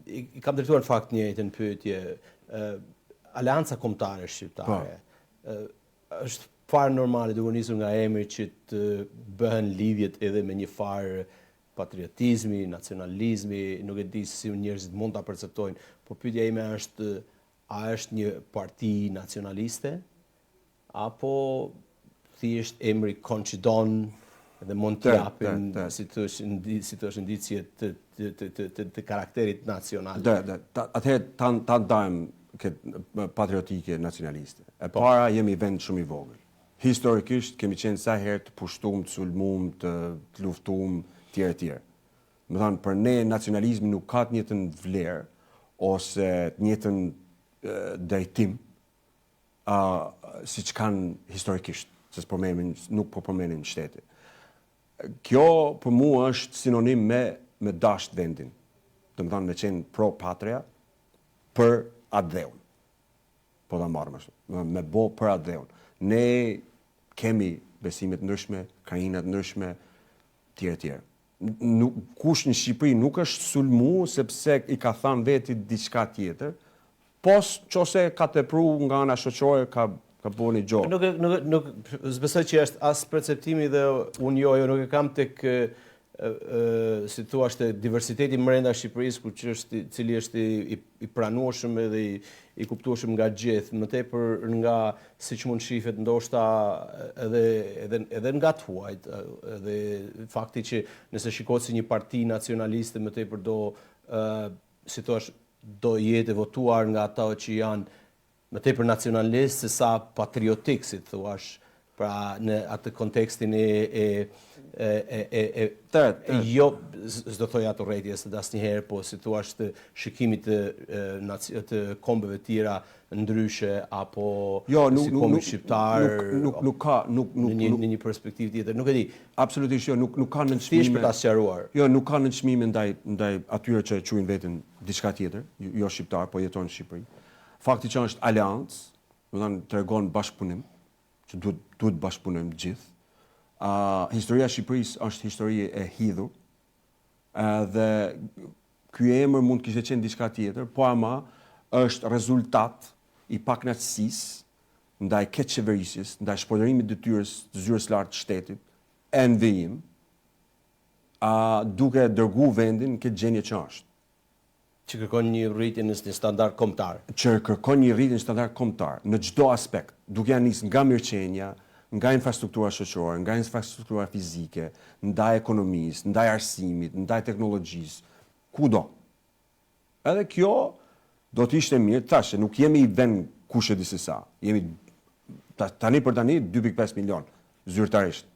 I, i kam drejtuar në fakt njëjtën pyetje. Aleanca Kombëtare Shqiptare. Po. Është fare normale duke nisur nga emri që të bëhen lidhjet edhe me një farë patriotizmi, nacionalizmi, nuk e di si njerëzit mund ta perceptojnë, por pyetja ime është a është një parti nacionaliste? Apo thjesht emri koinçidon dhe mund të japin, si të thuash, si të thuash indicie të të të të të, të karakterit nacional. Dhe, dhe, ta, atëherë ta ta ndajmë këtë patriotike nacionaliste. E po. para jemi vend shumë i vogël. Historikisht kemi qenë sa herë të pushtum, të sulmum, të, të luftum, tjerë e tjerë. Domethënë, për ne nacionalizmi nuk ka të njëjtën vlerë ose të njëjtën drejtim a siç kanë historikisht, se s'përmenin, nuk po përmenin shteti. Kjo për mua është sinonim me me dasht vendin. Domethënë me qenë pro patria për atdheun. Po ta marrim ashtu. Me bo për atdheun. Ne kemi besime të ndryshme, krahina të ndryshme, tjerë e tjerë. Nuk, kush në Shqipëri nuk është sulmu sepse i ka thanë vetit diçka tjetër, pos qose ka tepru nga ana shoqërore ka ka bo një gjo. Nuk nuk nuk s'besoj që është as perceptimi dhe unë jo, jo nuk e kam tek si thua është diversiteti mrenda Shqipërisë ku që është cili është i, i, i pranueshëm edhe i, i kuptueshëm nga gjithë, më tepër nga siç mund shifet ndoshta edhe edhe edhe nga të huajt, edhe fakti që nëse shikohet si një parti nacionaliste më tepër do ë si thua do jetë e votuar nga ata që janë më tepër nacionalist se sa patriotik, si të thuash, pra në atë kontekstin e e e e e, e të, të. jo s'do thoja të urrejtjes asnjëherë, po si thuash të shikimit të e, të kombeve tjera ndryshe apo jo, nuk, si kombi shqiptar nuk nuk nuk ka nuk nuk në një në një perspektivë tjetër, nuk e di. Absolutisht jo, nuk nuk ka nënçmime. Thjesht për ta sqaruar. Jo, nuk ka nënçmime ndaj ndaj atyre që e quajnë veten diçka tjetër, jo shqiptar, po jetojnë në Shqipëri. Fakti që është aleancë, domethënë tregon bashkëpunim, që duhet duhet bashkëpunojmë të gjithë. A historia e Shqipërisë është histori e hidhur. Edhe ky emër mund të kishte qenë diçka tjetër, po ama është rezultat i pakënaqësisë ndaj keqqeverisjes, ndaj shpërdorimit të detyrës të zyrës së lartë të shtetit, e në vijim, a duke dërgu vendin në këtë gjendje që është. Që kërkon një rritje në një standard kombëtar. Që kërkon një rritje në standard kombëtar, në çdo aspekt, duke ja nis nga mirëqenia, nga infrastruktura shoqërore, nga infrastruktura fizike, ndaj ekonomisë, ndaj arsimit, ndaj teknologjisë, kudo. Edhe kjo do të ishte mirë, tash nuk jemi vend kush e di se sa. Jemi tani për tani 2.5 milion zyrtarisht.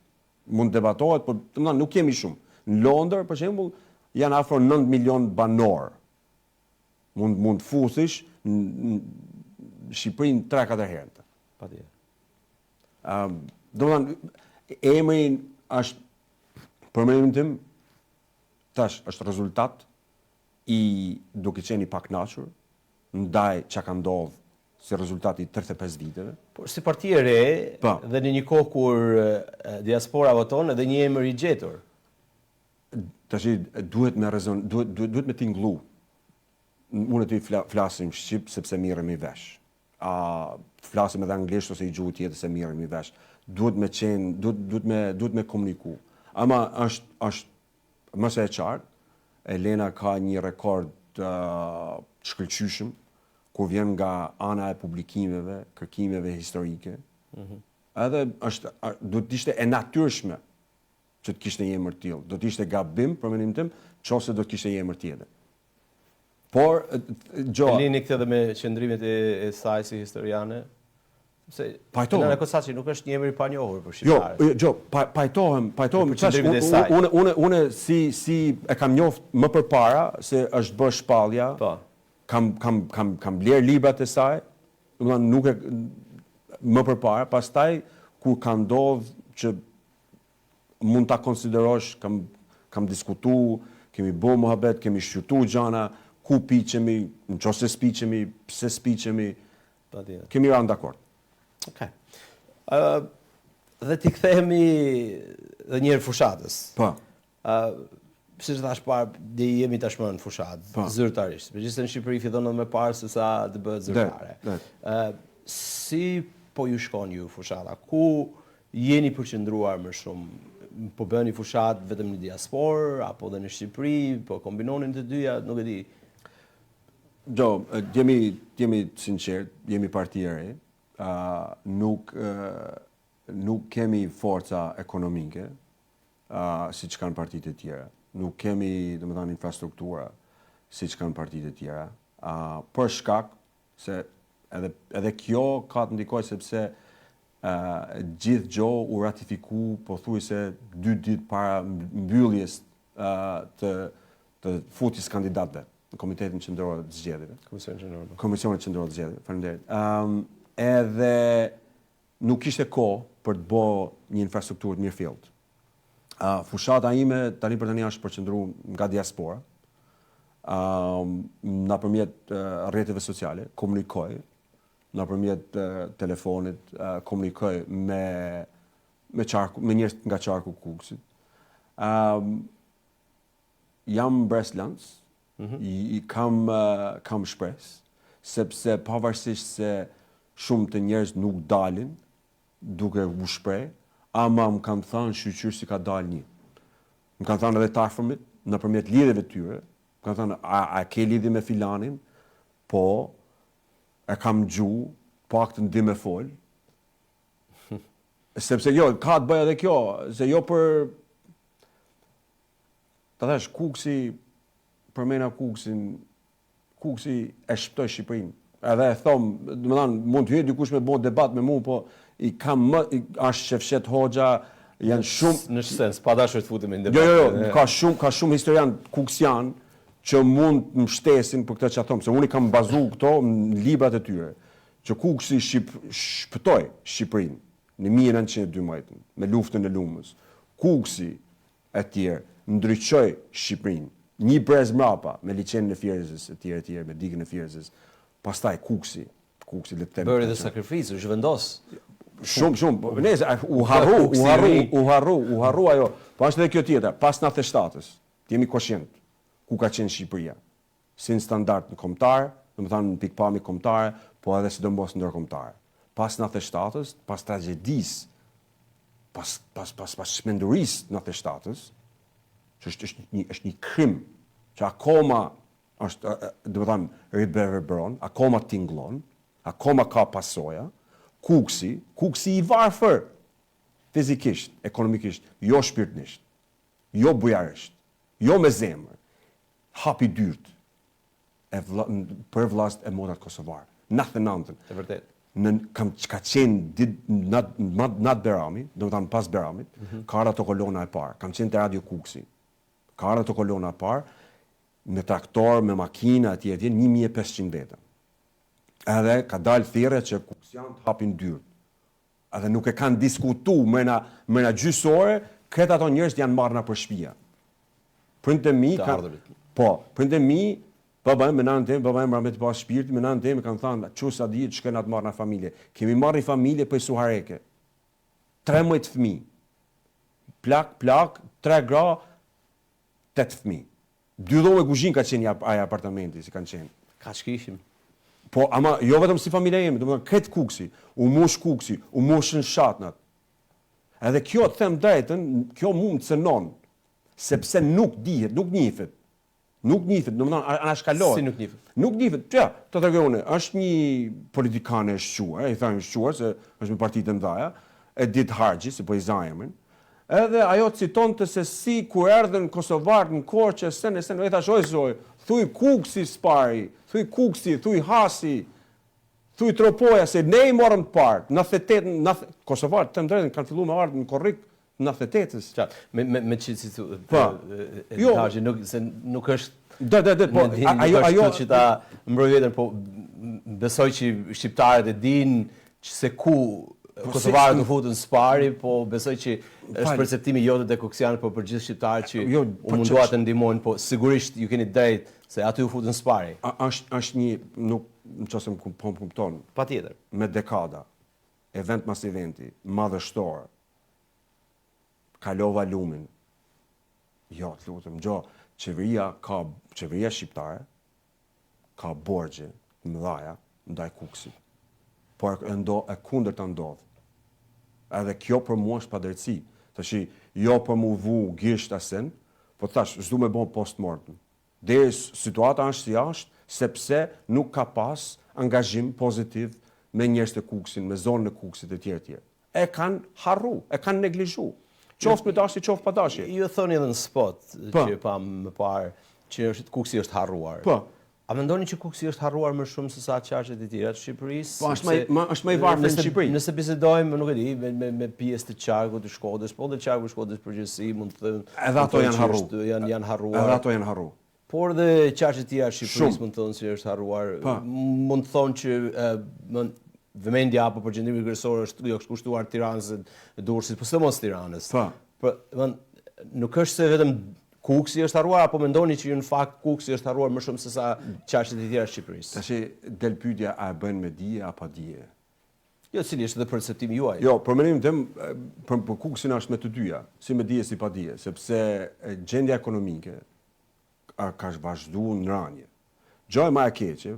Mund të debatohet, por domethënë nuk jemi shumë. Në Londër, për shembull, janë afro 9 milion banorë. Mund mund të fusish në Shqipërinë 3-4 herë. Patjetër. Ëm, domethënë emri është për mendimin tim tash është rezultat i duke qenë i pakënaqur ndaj çka ka ndodhur si rezultat i 35 viteve. Por si parti e re po. dhe në një kohë kur diaspora voton edhe një emër i gjetur. Tash duhet me rezon, duhet duhet duhet me tingllu. Unë e ti flasim shqip sepse mirremi vesh. A flasim edhe anglisht ose i gjuhë tjetër se mirremi vesh. Duhet me qenë, duhet duhet me duhet me komuniku. Ama është është më se e qartë, Elena ka një rekord të shkëlqyeshëm kur vjen nga ana e publikimeve, kërkimeve historike. Mm -hmm. Edhe është duhet të ishte e natyrshme që të kishte një emër të tillë. Do të ishte gabim për mendimin tim, nëse do të kishte një emër tjetër. Por gjo. E lidhni këtë edhe me qëndrimet e, e saj si historiane? Se pajtohem. Elena Kocaqi nuk është një emër i panjohur për jo, shqiptarët. Jo, jo, pa, pajtohem, pajtohem. Për qëndrimet e saj. Unë unë unë si si e kam njoft më përpara se është bërë shpallja. Po. Kam kam kam kam bler librat e saj. Domethënë nuk e më përpara, pastaj kur ka ndodh që mund ta konsiderosh, kam kam diskutu, kemi bo muhabet, kemi shqyrtu gjana, ku piqemi, në qoftë se s'piqemi, pse s'piqemi, kemi ranë dakord. Okej. Ë dhe t'i kthehemi dhe një herë fushatës. Po. Ë siç thash parë, ne jemi tashmë në fushatë, po. zyrtarisht. Megjithëse në Shqipëri fillon edhe më parë se sa të bëhet zyrtare. Ë si po ju shkon ju fushata? Ku jeni përqendruar më shumë? Po bëni fushatë vetëm në diasporë apo dhe në Shqipëri, po kombinoni të dyja, nuk e di. Jo, jemi jemi të sinqert, jemi parti e re. Uh, nuk uh, nuk kemi forca ekonomike, uh, siç kanë partitë e tjera. Nuk kemi, domethënë, infrastruktura siç kanë partitë e tjera. Uh, për shkak se edhe edhe kjo ka të ndikojë sepse uh, gjithë gjo u ratifiku pothuajse dy ditë para mbylljes uh, të të futjes kandidatëve në Komitetin Qendror të Zgjedhjeve. Komisionin Qendror. Po. Komisionin Qendror të Zgjedhjeve. Faleminderit. Ëm um, edhe nuk kishte kohë për të bo një infrastrukturë të mirëfilltë. Uh, fushata ime tani për tani është përqendru nga diaspora. Um, nëpërmjet rrjeteve sociale komunikoj, nëpërmjet telefonit komunikoj me me qarku, me njerëz nga qarku Kukësit. Um, jam mbresëlënës, mm -hmm. i, i kam kam shpresë sepse pavarësisht se shumë të njerëz nuk dalin duke u shpreh, ama më kanë thënë shyqyr si ka dalë një. Më kanë thënë edhe të afërmit, nëpërmjet lidhjeve të tyre, më kanë thënë a, a ke lidhje me filanin? Po, e kam ngju, paktën di me fol. Sepse jo, ka të bëjë edhe kjo, se jo për Ta thash, Kukësi, përmena Kukësin, Kukësi e shpëtoi Shqipërinë. Edhe e thom, domethënë, mund të hyjë dikush me bo debat me mu, po i kam më, i, është Shefqet Hoxha, janë shumë... Në sens, pa dashur të futemi në debat. Jo, jo, jo, ka shumë, ka shumë historian kuksian që mund të mbështesin për këtë që thom, se unë i kam bazu këto në librat e tyre, që Kukësi shqip, shpëtoi Shqipërinë në 1912, me luftën e Lumës. Kukësi etj. Ndriçoi Shqipërinë. Nji brez mrapa, me liqenin e Fierzës etj etj, me digën e Fierzës. Pastaj Kukësi, Kukësi le të them. Bëri dhe sakrificë, u zhvendos. Shumë, shumë, po nëse u harru, u harru, u harru, u harru ajo. Po është edhe kjo tjetra, pas 97-ës, të jemi koshient, ku ka qenë Shqipëria. Si në standard në kombëtar, domethënë në pikëpamje kombëtare, po edhe sidomos ndërkombëtare. Pas 97-ës, pas tragjedisë, pas pas pas pas çmendurisë 97-ës, që është është një është një krim që akoma është domethënë riverberon, akoma tingëllon, akoma ka pasoja. Kukësi, Kukësi i varfër fizikisht, ekonomikisht, jo shpirtërisht, jo bujarisht, jo me zemër, hapi dyert e vlla, për vllazët e motrat kosovarë. 99-ën. E vërtetë. Në kam ka qenë dit nat nat nat Bajrami, domethënë pas Bajramit, mm -hmm. ka ardhur ato kolona e parë. Kam qenë te Radio Kukësi. Ka ardhur ato kolona e parë me traktor, me makina etj etj, 1500 veta. Edhe ka dalë thirrje që kuksianët hapin dyert. Edhe nuk e kanë diskutu mrena mrena gjysë ore, krejt ato njerëz janë marrë nëpër shpia. Prindët e mi kanë Po, prindët e mi, baba im me nanën time, baba im rahmet i pastë shpirti, me nanën time kanë thanë, çu sa di të shkojna të marrna familje. Kemi marrë një familje prej Suhareke. 13 fëmijë. Plak, plak, tre gra, 8 fëmijë. Dy dhomë e kuzhinë ka qenë ai apartamenti si kanë qenë. Kaq kishim. Po, ama jo vetëm si familja jeme, domethënë krejt Kukësi, u mush Kukësi, u mushën fshatnat. Edhe kjo të them drejtën, kjo mu më cënon, sepse nuk dihet, nuk njifet. Nuk njifet, domethënë anashkalohet. Si nuk njifet? Nuk njifet, ja, të tregoj unë, është një politikane e shquar, i thënë e shquar se është me partitë e mëdha, Edit Harxhi, se po i za emrin, Edhe ajo citonte se si kur erdhën kosovarët në Korçë e sen e sen, e i thash oj zoj, thuj Kukësi s'pari, thuj Kukësi, thuj Hasi, thuj Tropoja, se ne i morëm të parët, 98, në, kosovarët, të them drejtën, kanë fillu me ardhë në korrik 98-ës. Qartë, me, me, me që si thu, po, jo, Harxhi, nuk, se nuk është De, de, de, po, ajo, ajo, që ta mbroj veten, po besoj që shqiptarët e dinë që se ku po, kosovarët u futën së pari, po besoj që është perceptimi jo të kuksianët, po për gjithë shqiptarët që jo, u po mundua të ndihmojnë, po sigurisht ju keni drejt se aty u futën së pari. A, është është një nuk nëse më po më kupton. Patjetër. Me dekada, event mas eventi, madhështor. Kalova lumin. Jo, të lutem, gjo, qeveria ka qeveria shqiptare ka borxhe të mëdha ndaj Kukësit. Por e ndo e kundërta ndodh. Edhe kjo për mua është padrejtësi. Tashi, jo për mu vu gisht asen, po thash, s'du me bo post-mortem. Deri situata është si është, sepse nuk ka pas angazhim pozitiv me njerëz të Kukësin, me zonën e Kukësit e tjerë e tjerë. E kanë harru, e kanë neglizhu. Qoftë me dashje, qoftë pa dashje. Ju e thoni edhe në spot po. që pam më parë që është Kukësi është harruar. Po. A mendoni që Kukësi është harruar më shumë se sa qarqet e tjera të Shqipërisë? Po, është më është më i varfër në Shqipëri. Nëse bisedojmë, nuk e di, me me, me pjesë të qarkut të Shkodrës, po dhe qarku i Shkodrës përgjithësi mund të them edhe ato janë harru. Janë janë harruar. Edhe ato janë harru. Por dhe qarqet e tjera të Shqipërisë mund të thonë se është harruar. Po. Mund të thonë që më vëmendja apo përqendrimi kryesor është jo është kushtuar Tiranës dhe Durrësit, po sidomos Tiranës. Po. Po, nuk është se vetëm Kukësi është harruar apo mendoni që ju në fakt Kukësi është harruar më shumë sesa qarqet e tjera të Shqipërisë? Tashi del pyetja a e bëjnë me dije a pa dije? Jo, cili është edhe perceptimi juaj? Jo, për mendimin tim, për, për Kukësin është me të dyja, si me dije si pa dije, sepse gjendja ekonomike a, ka vazhdu në ranje. Gjëja më e keqe,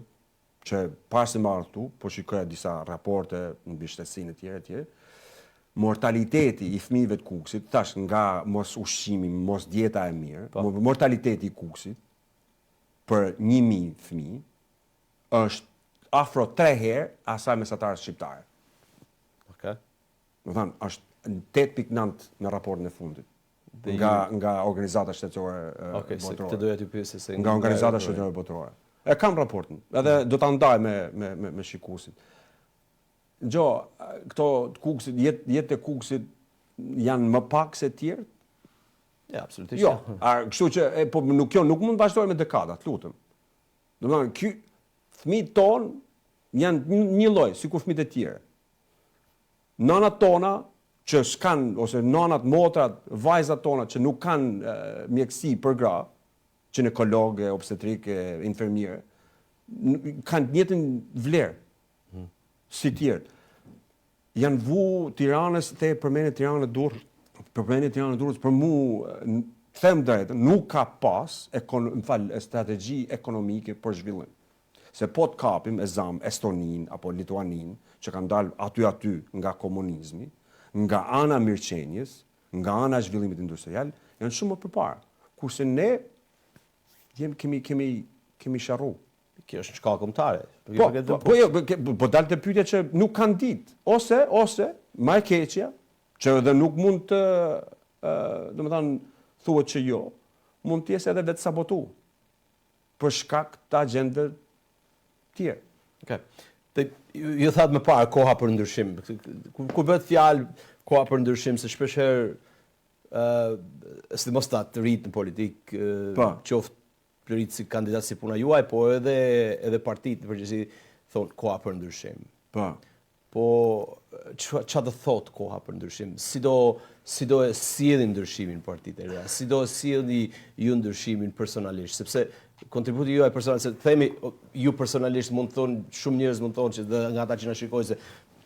që para se me ardhë këtu, po shikoja disa raporte mbi shtetësinë e tjera e tjera, mortaliteti i fëmijëve të Kukësit, thash nga mos ushqimi, mos dieta e mirë, po. mortaliteti i Kukësit për 1000 fëmijë është afro 3 herë asaj mesatares shqiptare. Okej. Okay. Domethënë, është 8.9 në raportin e fundit. Nga nga organizata shtetërore okay, botërore. Okej, doja t'ju pyesja se nga organizata shtetërore botërore. E kam raportin, edhe do ta ndaj me me me, me shikuesit. Gjo, këto të Kukësit, jet jet e Kukësit janë më pak se të tjerët? Ja, absolutisht. Jo, a, kështu që e, po nuk kjo nuk mund të vazhdojë me dekada, të lutem. Domethënë, ky fëmijët tonë janë një lloj sikur fëmijët e tjerë. Nanat tona që s'kanë ose nanat, motrat, vajzat tona që nuk kanë mjekësi për gra, gjinekologe, obstetrike, infermiere, kanë të njëjtën vlerë hmm. si tjerët. Janë vu Tiranës, te përmende Tiranën Durrës, përmende Tiranën Durrës, për mu, them drejtën, nuk ka pas, ekon, më fal, strategji ekonomike për zhvillim. Se po të kapim e zamë Estoninë apo Lituaninë, që kanë dalë aty aty nga komunizmi, nga ana e mirëqenies, nga ana e zhvillimit industrial, janë shumë më përpara. Kurse ne jem kemi kemi kemi sharru. Kjo është një shkallë kombëtare. Po, po, po, po, jo, po, po dal te pyetja që nuk kanë ditë. Ose, ose, më e keqja, që edhe nuk mund të, domethënë, thuhet që jo, mund të jetë edhe vetë sabotu. për shkak të agjendëve tjerë. Okej. Te ju thatë më parë koha për ndryshim. Kur, kur bëhet fjalë koha për ndryshim, se shpesh herë ë uh, sidomos ata të rinjtë në politikë, po. qoftë të rinjtë si kandidat si puna juaj, po edhe edhe partitë në përgjithësi thonë koha për ndryshim. Po. Po ça do thotë koha për ndryshim? Si do si do e sjellin ndryshimin partitë e reja? Si do e sjellni ju ndryshimin personalisht? Sepse kontributi juaj personal, se themi ju personalisht mund të thonë shumë njerëz mund të thonë që dhe nga ata që na shikojnë se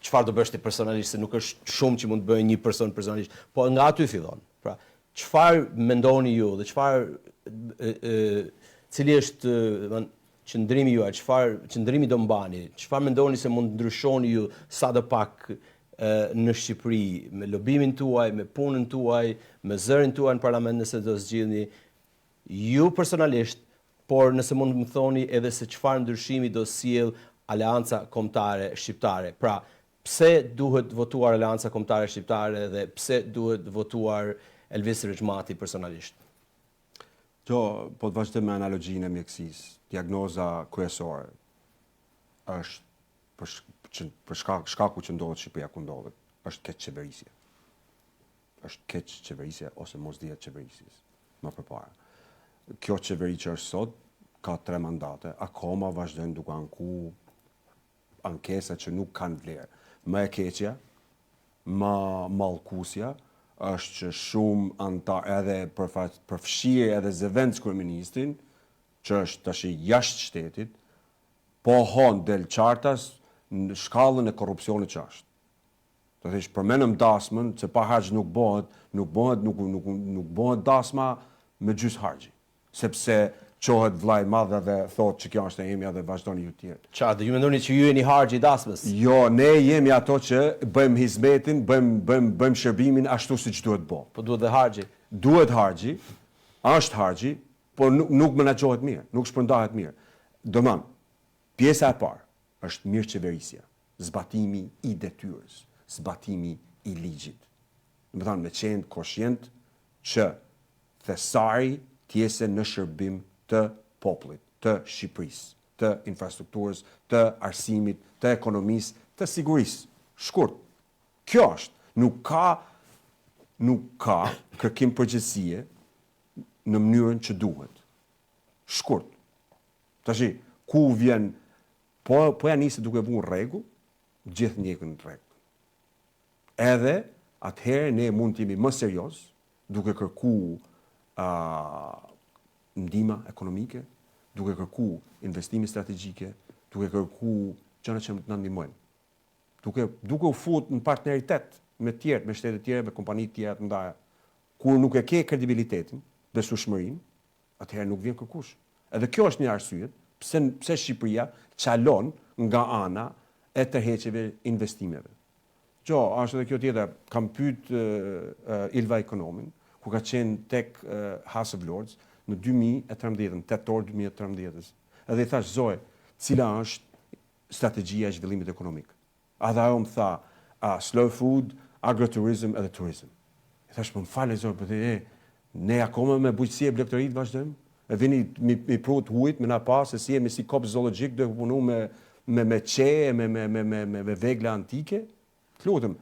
çfarë do bësh ti personalisht, se nuk është shumë që mund të bëjë një person personalisht, po nga aty fillon. Pra, çfarë mendoni ju dhe çfarë cili është, domethënë, Qëndrimi juaj, çfarë qëndrimi do mbani, çfarë mendoni se mund të ndryshoni ju sado pak në Shqipëri me lobimin tuaj, me punën tuaj, me zërin tuaj në parlament nëse do zgjidhni ju personalisht, por nëse mund të më thoni edhe se çfarë ndryshimi do sjellë Aleanca Kombëtare Shqiptare. Pra, pse duhet votuar Aleanca Kombëtare Shqiptare dhe pse duhet votuar Elvis Rexhmati personalisht? Jo, po të vazhdoj me analogjinë e mjekësisë, diagnoza kryesore është për, që, për shkak, shkaku që ndodhet Shqipëria ku ndodhet, është keqqeverisje. Është keqqeverisje ose mosdija e qeverisjes, më përpara. Kjo qeveri që është sot, ka tre mandate, akoma vazhdojnë duke anku ankesa që nuk kanë vlerë. Më e keqja, më mallkusja, është që shumë anëtarë edhe përfshirë edhe zëvendëskryeministrin, që është tashi jashtë shtetit, pohon del qartas në shkallën e korrupsionit që është. Do të thosh përmenëm dasmën, se pa harxh nuk bëhet, nuk bëhet, nuk nuk nuk bëhet dasma me gjysë harxhi. Sepse çohet vllai i madh edhe thotë që kjo është e imja dhe vazhdoni ju tjerët. Ça, dhe ju mendoni që ju jeni harxhi i dasmës? Jo, ne jemi ato që bëjmë hizmetin, bëjmë bëjmë bëjmë shërbimin ashtu siç duhet bo. Po duhet dhe harxhi. Duhet harxhi, është harxhi, por nuk nuk menaxhohet mirë, nuk shpërndahet mirë. Domthon, pjesa e parë është mirëqeverisja, zbatimi i detyrës, zbatimi i ligjit. Domethënë me qenë koshient që Thesari të jese në shërbim të popullit, të Shqipërisë, të infrastrukturës, të arsimit, të ekonomisë, të sigurisë. Shkurt. Kjo është. Nuk ka nuk ka kërkim përgjegjësie në mënyrën që duhet. Shkurt. Tashi, ku vjen po po ja nise duke vu rregull, gjithë ndjekin rregull. Edhe atëherë ne mund të jemi më serioz, duke kërku Uh, ndihma ekonomike, duke kërku investime strategjike, duke kërku gjëra që të na ndihmojnë. Duke duke u fut në partneritet me të tjerë, me shtete të tjera, me kompani të tjera të mëdha. Kur nuk e ke kredibilitetin, besueshmërinë, atëherë nuk vjen kërkush. Edhe kjo është një arsye pse pse Shqipëria çalon nga ana e tërheqjeve investimeve. Jo, është edhe kjo tjetra, kam pyet uh, Ilva Ikonomin, ku ka qenë tek uh, House of Lords në 2013, në tetor 2013. Edhe i thash Zoe, cila është strategjia e zhvillimit ekonomik? Edhe ajo më tha, uh, slow food, agrotourism edhe tourism. I thash, po më falë, Zoe, po e, ne akoma me bujqësi e blegtori të vazhdojmë? E vini mi, mi pru të hujt, me na pa se si jemi si kopsht zoologjik duke punu me, me, me qe, me, me, me, me, me, me vegla antike. Të lutem,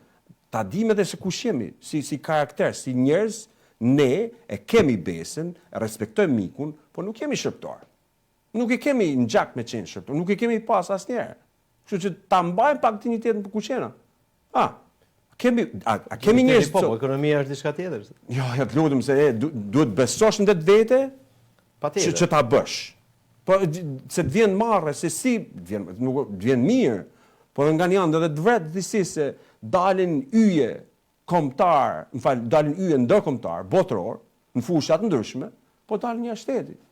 ta dim edhe se kush jemi, si, si karakter, si njerëz, ne e kemi besën, e respektojmë mikun, po nuk jemi shërbëtor. Nuk e kemi në gjak me qenë shërbëtor, nuk e kemi pas asnjëherë. Kështu që ta mbajmë pak dinjitetin për kush jena. A, kemi, a, a kemi njerëz Po, po, ekonomia është diçka tjetër. Jo, ja të lutem se e, du, duhet besosh në vetvete Patjetër. që, që ta bësh. Po se të vjen marre se si të vjen nuk të vjen mirë, por nga një anë edhe të vret disi se dalin yje kombëtar, më fal, dalin yje ndërkombëtar, botëror, në fusha të ndryshme, po dalin jashtë shtetit.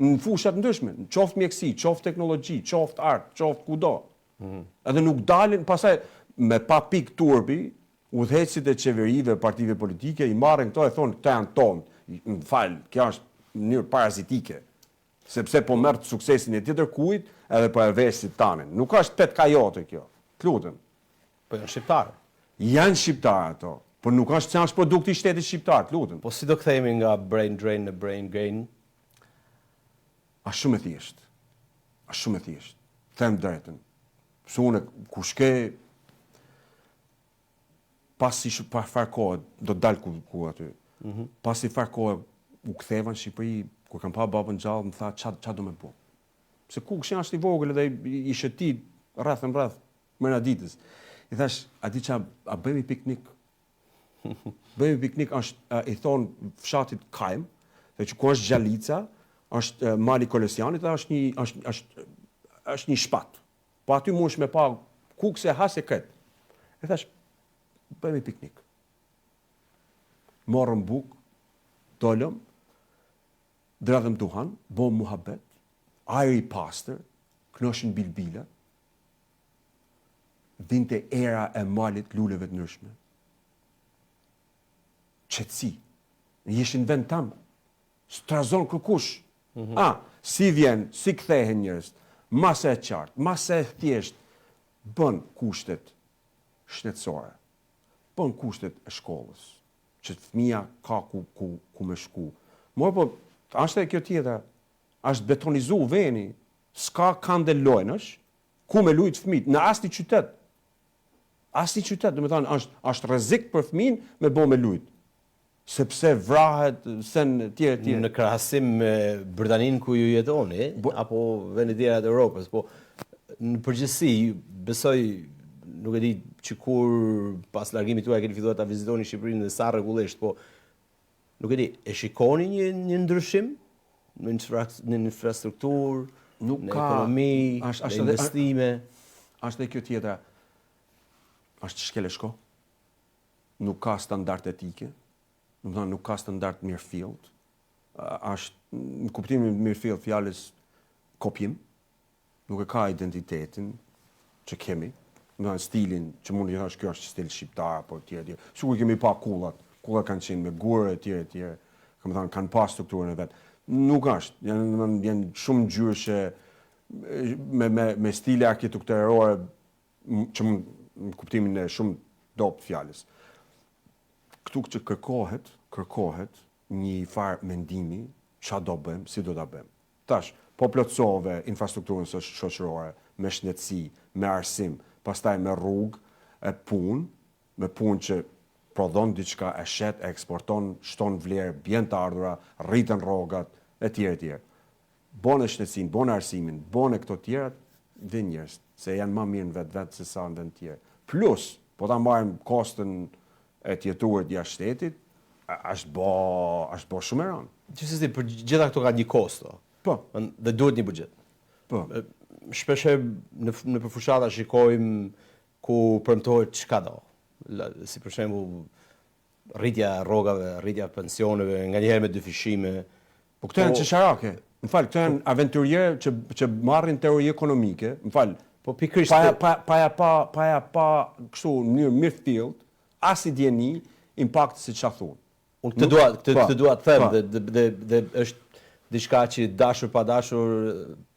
Në fusha të ndryshme, në qoftë mjekësi, qoftë teknologji, qoftë art, qoftë kudo. Mm -hmm. Edhe nuk dalin, pastaj me pa pikë turpi, udhëheqësit e qeverive, partive politike i marrin këto e thonë këta janë tonë. Më fal, kjo është në mënyrë parazitike. Sepse po merr suksesin e tjetër kujt edhe po e vesh si tanin. Nuk është petka jote kjo. Të lutem. Po janë shqiptarë. Janë shqiptarë ato, por nuk është se është produkti i shtetit shqiptar, të lutem. Po si do kthehemi nga brain drain në brain gain? A shumë e thjeshtë. A shumë e thjeshtë. Them drejtën. Se unë kur shke pasi sh, pa far kohe do të dal ku, ku aty. Mm -hmm. Pasi far kohe u ktheva në Shqipëri, kur kam pa babën gjallë, më tha ça ça do me bo. Se Kukësi është i vogël dhe i, i shëtit rreth në rreth mrena ditës. I thash, a di ça, a bëjmë piknik? Bëjmë piknik është a, i thon fshatit Kajm, dhe që ku është Gjalica, është e, mali Kolesianit dhe është një është është është një shpat. Po aty mundesh me pa Kukës e Has e kret. E thash, bëjmë piknik. Morëm buk, dolëm, dredhëm duhan, bom muhabet, ajri i pastër, knoshin bilbila, vinte era e malit luleve të ndryshme. Qetësi. Ishin në vend tam. S'trazon kërkush. Mm -hmm. A, si vjen, si kthehen njerëz. Masa e qartë, masa e thjeshtë, bën kushtet shëndetësore. Bën kushtet e shkollës, që fëmija ka ku, ku, ku me shku. Mor po, është edhe kjo tjetra, është betonizu veni, s'ka kande lojnësh, ku me lujt fëmijët, në asnjë qytet. Asnjë qytet, do të thonë, është është rrezik për fëmijën me bo me lujt. Sepse vrahet sen etj etj. Në krahasim me Britaninë ku ju jetoni, bo, apo vendet tjera të Europës, po në përgjithësi besoj nuk e di që kur pas largimit tuaj keni filluar ta vizitoni Shqipërinë dhe sa rregullisht, po nuk e di, e shikoni një një ndryshim në infra, në infrastrukturë, nuk në ka ekonomi, është në është edhe investime. është edhe kjo tjetra. Është shkel e shko. Nuk ka standard etike. Do të thonë nuk ka standard mirëfillt. Është në kuptimin mirëfillt fjalës kopjim. Nuk e ka identitetin që kemi. Do të thonë stilin që mund të thash kjo është stil shqiptar apo etj etj. Sikur kemi pa kullat, kullat kanë qenë me gurë etj etj. Kam thënë kanë pas strukturën e vet. Nuk është, janë domethënë janë shumë ngjyrëshe me me me stile arkitekturore që mund në kuptimin e shumë dobët fjalës. Këtu që kërkohet, kërkohet një farë mendimi, ça do bëjmë, si do ta bëjmë. Tash, po plotësove infrastrukturën shoqërore me shëndetësi, me arsim, pastaj me rrugë, e punë, me punë që prodhon diçka, e shet, e eksporton, shton vlerë, bjen të ardhura, rriten rrogat, etj etj. Bone shëndetësinë, bone arsimin, bone këto tjerat, vin njerëz, se janë ma mirë në vet vet se sa në vend tjerë. Plus, po ta marrim kostën e të jetuarit jashtë shtetit, Është bo, është bo shumë e rëndë. Gjithsesi, për gjitha këto ka një kosto. Po. Dhe duhet një buxhet. Po. Shpeshherë në nëpër fushata shikojmë ku premtohet çka do. Si për shembull rritja e rrogave, rritja e pensioneve, nganjëherë me dyfishime. Po këto janë po- qesharake. Më fal, këto janë aventurierë që që marrin teori ekonomike, më fal. Po pikërisht pa pa pa ja pa pa ja pa kështu në mënyrë mirëfilltë, as i dijeni impakti se çfarë thonë. Unë këtë dua, këtë, po, këtë dua të them po. dhe, dhe, dhe, dhe është diçka që dashur pa dashur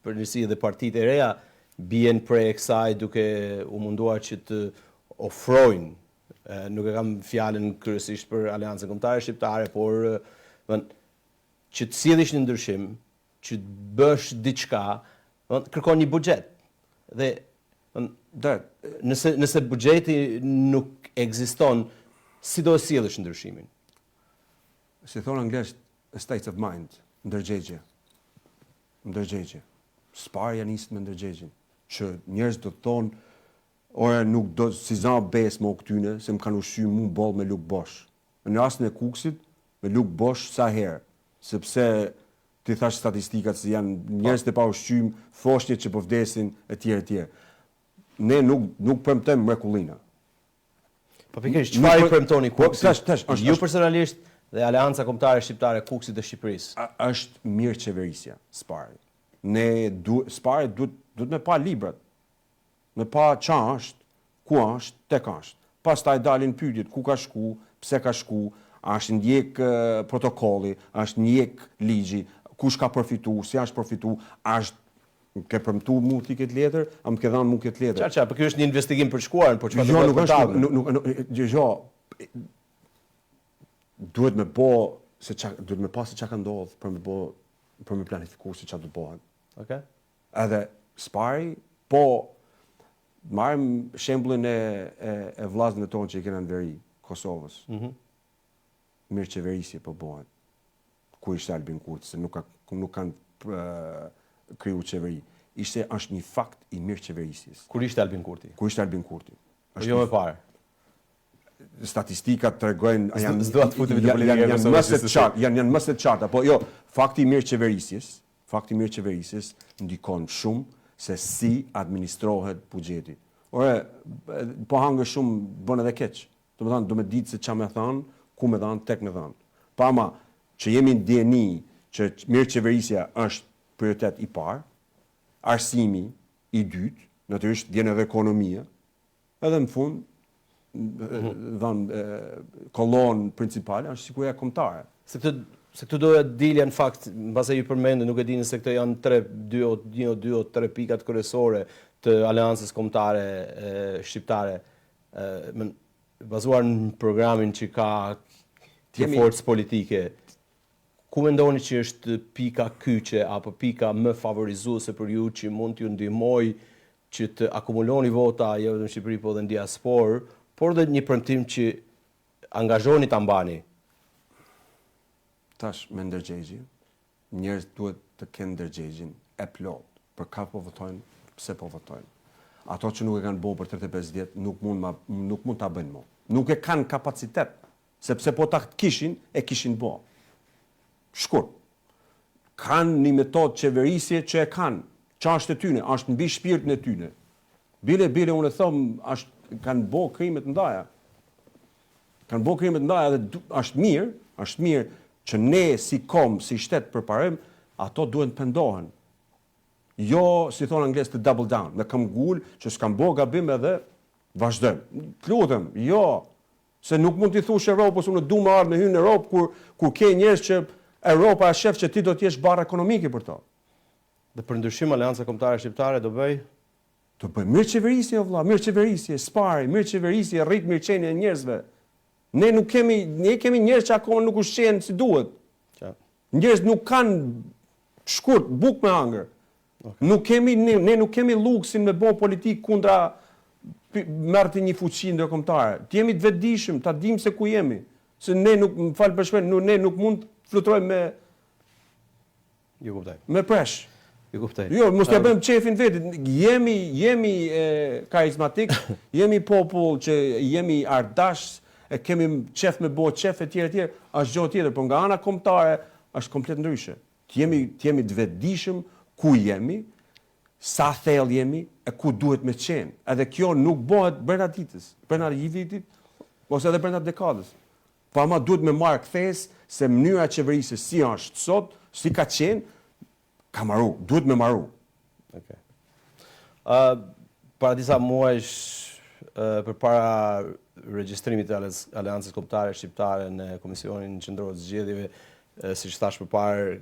për njësi dhe partitë e reja bien pre e kësaj duke u munduar që të ofrojnë nuk e kam fjalën kryesisht për Aleancën Kombëtare Shqiptare, por domethënë që të sjellësh një ndryshim, që të bësh diçka, domethënë kërkon një buxhet. Dhe domethënë nëse nëse buxheti nuk ekziston, si do e sjellësh ndryshimin? Si thonë anglisht, a state of mind, ndërgjegje. Ndërgjegje. S'pari ja niset me ndërgjegjen, që njerëz do të thonë Ore nuk do s'i za besë mo këtyne se më kanë ushqy mu boll me lugë bosh. Në rastin e Kukësit me lugë bosh sa herë, sepse t'i thash statistikat se janë njerëz të paushqym, foshnjet që po vdesin etj etj. Ne nuk nuk premtojmë mrekullina. Po pikërisht, çfarë i premtoni po, Kukësit? Tash, tash, është, ju personalisht dhe Aleanca Kombëtare Shqiptare e Kukësit dhe Shqipërisë. Është mirëqeverisja, s'pari. Ne du, s'pari duhet duhet me pa librat. Me pa ça është, ku është, tek është. Pastaj dalin pyetjet ku ka shku, pse ka shku, a është ndjek protokolli, a është ndjek ligji, kush ka përfitu, si është përfitu, a është më ke premtu mu ti këtë letër, a më ke dhanë mu këtë letër. Qartë, qartë, po ky është një investigim për shkuarën, por çfarë do të bëhet për të Jo, nuk është, nuk, jo, duhet me bo se ça, duhet me pa se ça ka ndodhë për me bo, për me planifiku se ça do të bëhet. Okej. Edhe s'pari, po marrim shembullin e e, e vëllazëve tonë që i kena në veri, Kosovës. Mm -hmm. Mirëqeverisje po bëhet. Ku ishte Albin Kurti, se nuk ka nuk kanë kriju qeveri. Ishte është një fakt i mirëqeverisjes. Kur ishte Albin Kurti? Kur ishte Albin Kurti. Po jo më parë. Statistikat tregojnë janë s'dua të futemi në politikë janë më se të qarta, janë janë më se të qarta, po jo, fakti i mirëqeverisjes, Fakti i mirëqeverisjes ndikon shumë se si administrohet buxheti. Ore, po hangër shumë bën edhe keq. Domethënë do me ditë se ça me dhanë, ku me dhanë, tek me dhanë. Po ama që jemi në dijeni që mirëqeverisja është prioritet i parë, arsimi i dytë, natyrisht vjen edhe ekonomia, Edhe në fund, dhanë kolonë principale është siguria kombëtare. Se këtë se këtu doja të dilja në fakt, mbase ju përmendët, nuk e di nëse këto janë 3, 2 o 1 o 2 o 3 pikat kryesore të Aleancës Kombëtare Shqiptare, ë bazuar në programin që ka kjo forcë politike, ku mendoni që është pika kyçe apo pika më favorizuese për ju që mund t'ju ndihmojë që të akumuloni vota jo vetëm në Shqipëri po dhe në diasporë, por dhe një premtim që angazhoni ta mbani. Tash me ndërgjegje, njerëz duhet të kenë ndërgjegjen e plotë për ka po votojnë, pse po votojnë. Ato që nuk e kanë bo për 35 vjet nuk mund ma, nuk mund ta bëjnë mo. Nuk e kanë kapacitet, sepse po ta kishin, e kishin bo. Shkurt. Kanë një metodë qeverisje që e kanë, që është e tyne, është mbi shpirtin e tyne. Bile, bile, unë e thom, është, kanë bo krime të mdhaja. Kanë bo krime të mdhaja dhe është mirë, është mirë që ne si komb, si shtet përparojmë, ato duhen të pendohen. Jo, si thonë anglezët, të double down, me këmbgul që s'kam bo gabim edhe vazhdojmë. Të lutem, jo, Se nuk mund t'i thush Europës unë du me ardhë me hy në Europë kur kur ke njerëz që Europa e shef që ti do të jesh barrë ekonomike për to. Dhe për ndryshim Aleanca Kombëtare Shqiptare do bëjë? Do bëjë mirëqeverisje o vëlla, mirëqeverisje, s'pari, mirëqeverisje rrit mirëqenien e njerëzve. Ne nuk kemi, ne kemi njerëz që akoma nuk ushqehen si duhet. Njerëz nuk kanë shkurt bukë me hangër. Okay. Nuk kemi ne, ne nuk kemi luksin me bo politikë kundra merr ti një fuqi ndërkombëtare. Të jemi të vetëdijshëm, ta dimë se ku jemi. Se ne nuk, më fal për shprehjen, ne nuk mund të fluturojmë me Ju kuptoj. Me presh. Ju kuptoj. Jo, mos t'ia bëjmë qefin vetit. Jemi jemi e, karizmatik, jemi popull që jemi artdash, e kemi qef me bo qef etj etj, është gjë tjetër, por nga ana kombëtare është komplet ndryshe. Të jemi të jemi të vetëdijshëm ku jemi, sa thellë jemi e ku duhet me qenë. Edhe kjo nuk bëhet brenda ditës, brenda një vitit ose edhe brenda dekadës. Po ama duhet me marrë kthesë se mënyra e qeverisjes si është sot, si ka qenë, ka maru, duhet me maru. Okej. Uh, para disa muajsh uh, përpara regjistrimit të Aleancës Kombëtare Shqiptare në Komisionin Qendror të Zgjedhjeve, uh, siç thashë më parë,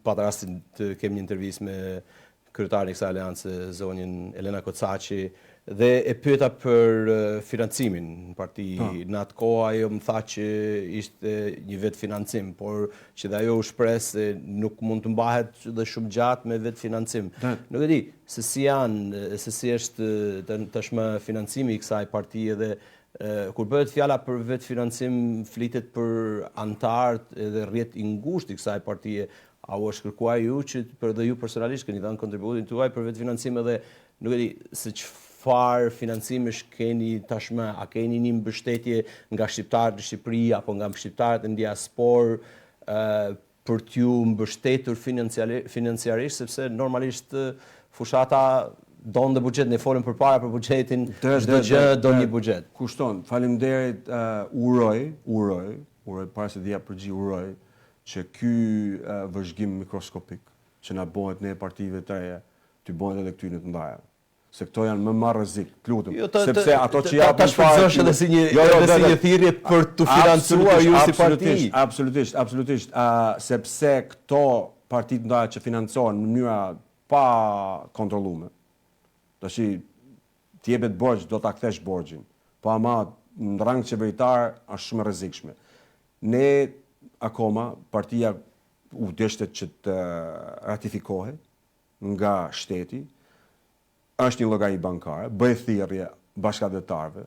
pata rastin të kem një intervistë me kryetarin e kësaj aleance, zonjën Elena Kocaqi, dhe e pyeta për financimin në parti. Po. Në atë kohë ajo më tha që ishte një vetëfinancim, por që dhe ajo u shpreh se nuk mund të mbahet dhe shumë gjatë me vetëfinancim. Nuk e di se si janë, se si është tashmë financimi i kësaj partie dhe kur bëhet fjala për vetëfinancim flitet për anëtarët edhe rrjet i ngushtë i kësaj partie. A u është kërkuar ju që për dhe ju personalisht keni dhënë kontributin tuaj për vetëfinancim edhe nuk e di se çfarë financimesh keni tashmë, a keni një mbështetje nga shqiptarët në Shqipëri apo nga shqiptarët në diasporë për t'ju mbështetur financiarisht, sepse normalisht fushata don dhe buxhet, ne folëm përpara për buxhetin, çdo gjë do një buxhet. Kushton, faleminderit, uroj, uroj, uroj para se të jap përgjigje, uroj që ky vëzhgim mikroskopik që na bëhet ne partive të reja, t'i bëhet edhe këtyre të mëdhaja. Se këto janë më ma rrezik, të lutem, jo, sepse ato që japin ta shfrytëzosh edhe si një jo, jo, edhe si një thirrje për t'u financuar ju si parti. Absolutisht, absolutisht, uh, sepse këto parti të mëdha që financohen në mënyra pa kontrollume. Tashi Të jepet borxh do ta kthesh borxhin. Po ama në rang qeveritar është shumë e rrezikshme. Ne akoma partia u deshte që të ratifikohej nga shteti, është një llogari bankare, bëj thirrje bashkatdhetarëve,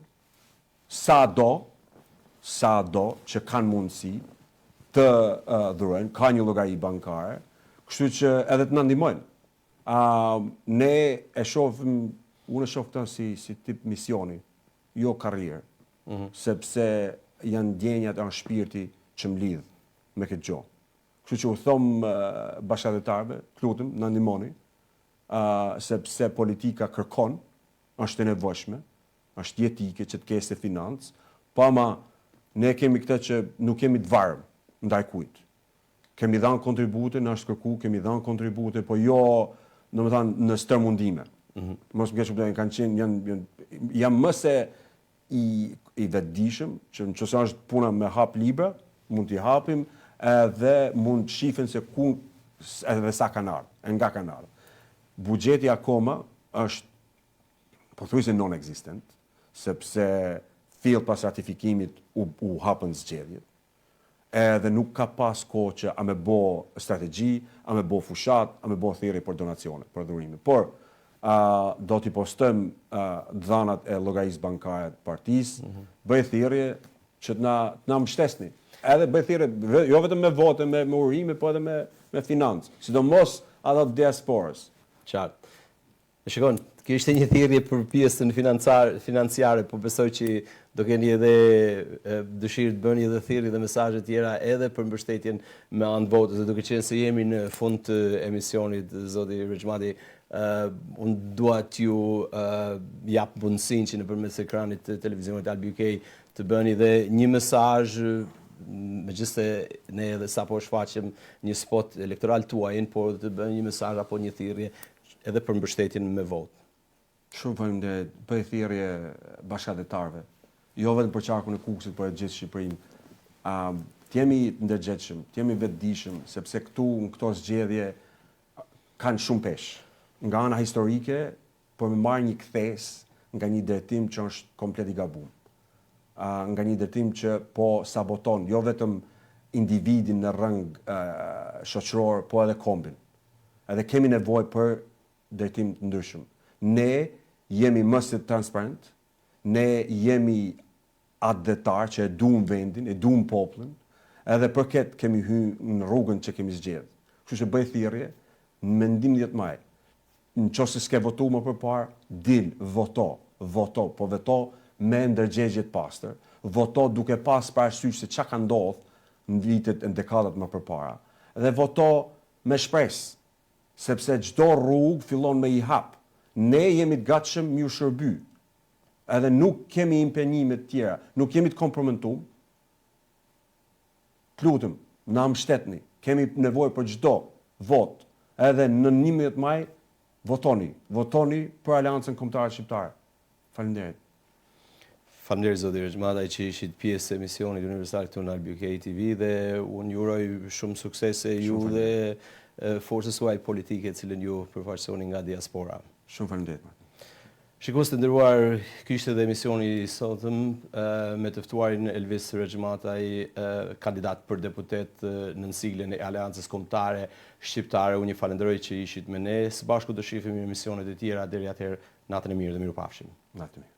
sa do, sa do që kanë mundësi të dhurojnë, ka një llogari bankare, kështu që edhe të na ndihmojnë. A ne e shohim, unë e shoh këtë si si tip misioni, jo karrierë. Mm -hmm. Sepse janë ndjenjat, janë shpirti që më lidh me këtë gjë. Kështu që u thom bashkatdhetarëve, të lutem, na ndihmoni, uh, sepse politika kërkon, është e nevojshme, është jetike që të kesh financë, po ama ne kemi këtë që nuk jemi të varëm ndaj kujt. Kemi dhanë kontribute, na është kërku, kemi dhanë kontribute, po jo, domethënë, në stërmundime. Mm -hmm. Mos më keqkuptoni, kanë qenë, janë, janë, jam më se i, i vetëdijshëm, që në qoftë se është puna me hap libra, mund t'i hapim, edhe mund të shifen se ku, edhe sa kanë ardhë, e nga kanë ardhë. Buxheti akoma është pothuajse non-existent, sepse fill pas ratifikimit u, u hapën zgjedhjet, edhe nuk ka pas kohë që a me bo strategji, a me bo fushatë, a me bo thirrje për donacione, për dhurime. Por, uh, do t'i postojmë uh, dhanat e llogarisë bankare të partisë, mm -hmm. bëj thirrje që të na, të na mbështesni. Edhe bëj thirrje jo vetëm me vote, me, me urime, po edhe me, me financë. Sidomos ata të diasporës. Qartë. E shikon, kjo ishte një thirrje për pjesën financiar, financiare, po besoj që do keni edhe dëshirë të bëni edhe thirrje dhe mesazhe tjera edhe për mbështetjen me anë të votës. Dhe duke qenë se jemi në fund të emisionit, zoti Rexhmati, uh, unë dua t'ju uh, jap mundësinë që nëpërmes ekranit të televizionit Albi UK të bëni dhe një mesazh megjithëse ne edhe sapo shfaqëm një spot elektoral tuajin, por të bëni një mesazh apo një thirrje edhe për mbështetjen me votë. Shumë faleminderit. Bëj thirrje bashkatdhetarëve, jo vetëm për qarkun e Kukësit, por e gjithë Shqipërinë. Ëm të jemi të ndërgjegjshëm, të jemi vetëdijshëm, sepse këtu në këto zgjedhje kanë shumë peshë. Nga ana historike, për me marrë një kthesë nga një drejtim që është komplet i gabum. Nga një drejtim që po saboton jo vetëm individin në rang shoqëror, po edhe kombin. Edhe kemi nevojë për drejtim të ndryshëm. Ne jemi më se transparent, ne jemi atdhetar që e duam vendin, e duam popullin, edhe për këtë kemi hy në rrugën që kemi zgjedh. Kështu që bëj thirrje në 11 maj. Në qoftë se s'ke votu më përparë, dil, voto, voto, po voto me ndërgjegje të pastër, voto duke pas parasysh se ça ka ndodh në vitet e në dekadat më përpara dhe voto me shpresë, sepse çdo rrugë fillon me i hap. Ne jemi të gatshëm me ju shërby. Edhe nuk kemi impenjime të tjera, nuk jemi të kompromentum. Të lutem, na mbështetni. Kemi nevojë për çdo votë. Edhe në 11 maj votoni, votoni për Aleancën Kombëtare Shqiptare. Faleminderit. Faleminderit zoti Rexhmataj që ishit pjesë e emisionit Universal këtu në Alb UK TV dhe unë ju uroj shumë suksese ju dhe forcës suaj politike të cilën ju përfaqësoni nga diaspora. Shumë faleminderit Martin. Shikues të nderuar, ky ishte dhe emisioni i sotëm me të ftuarin Elvis Rexhmataj, kandidat për deputet nën siglën e Aleancës Kombëtare Shqiptare. Unë ju falenderoj që ishit me ne. Së bashku do shihemi në emisionet e tjera. Deri atëherë, natën e mirë dhe mirupafshim. Natën e mirë.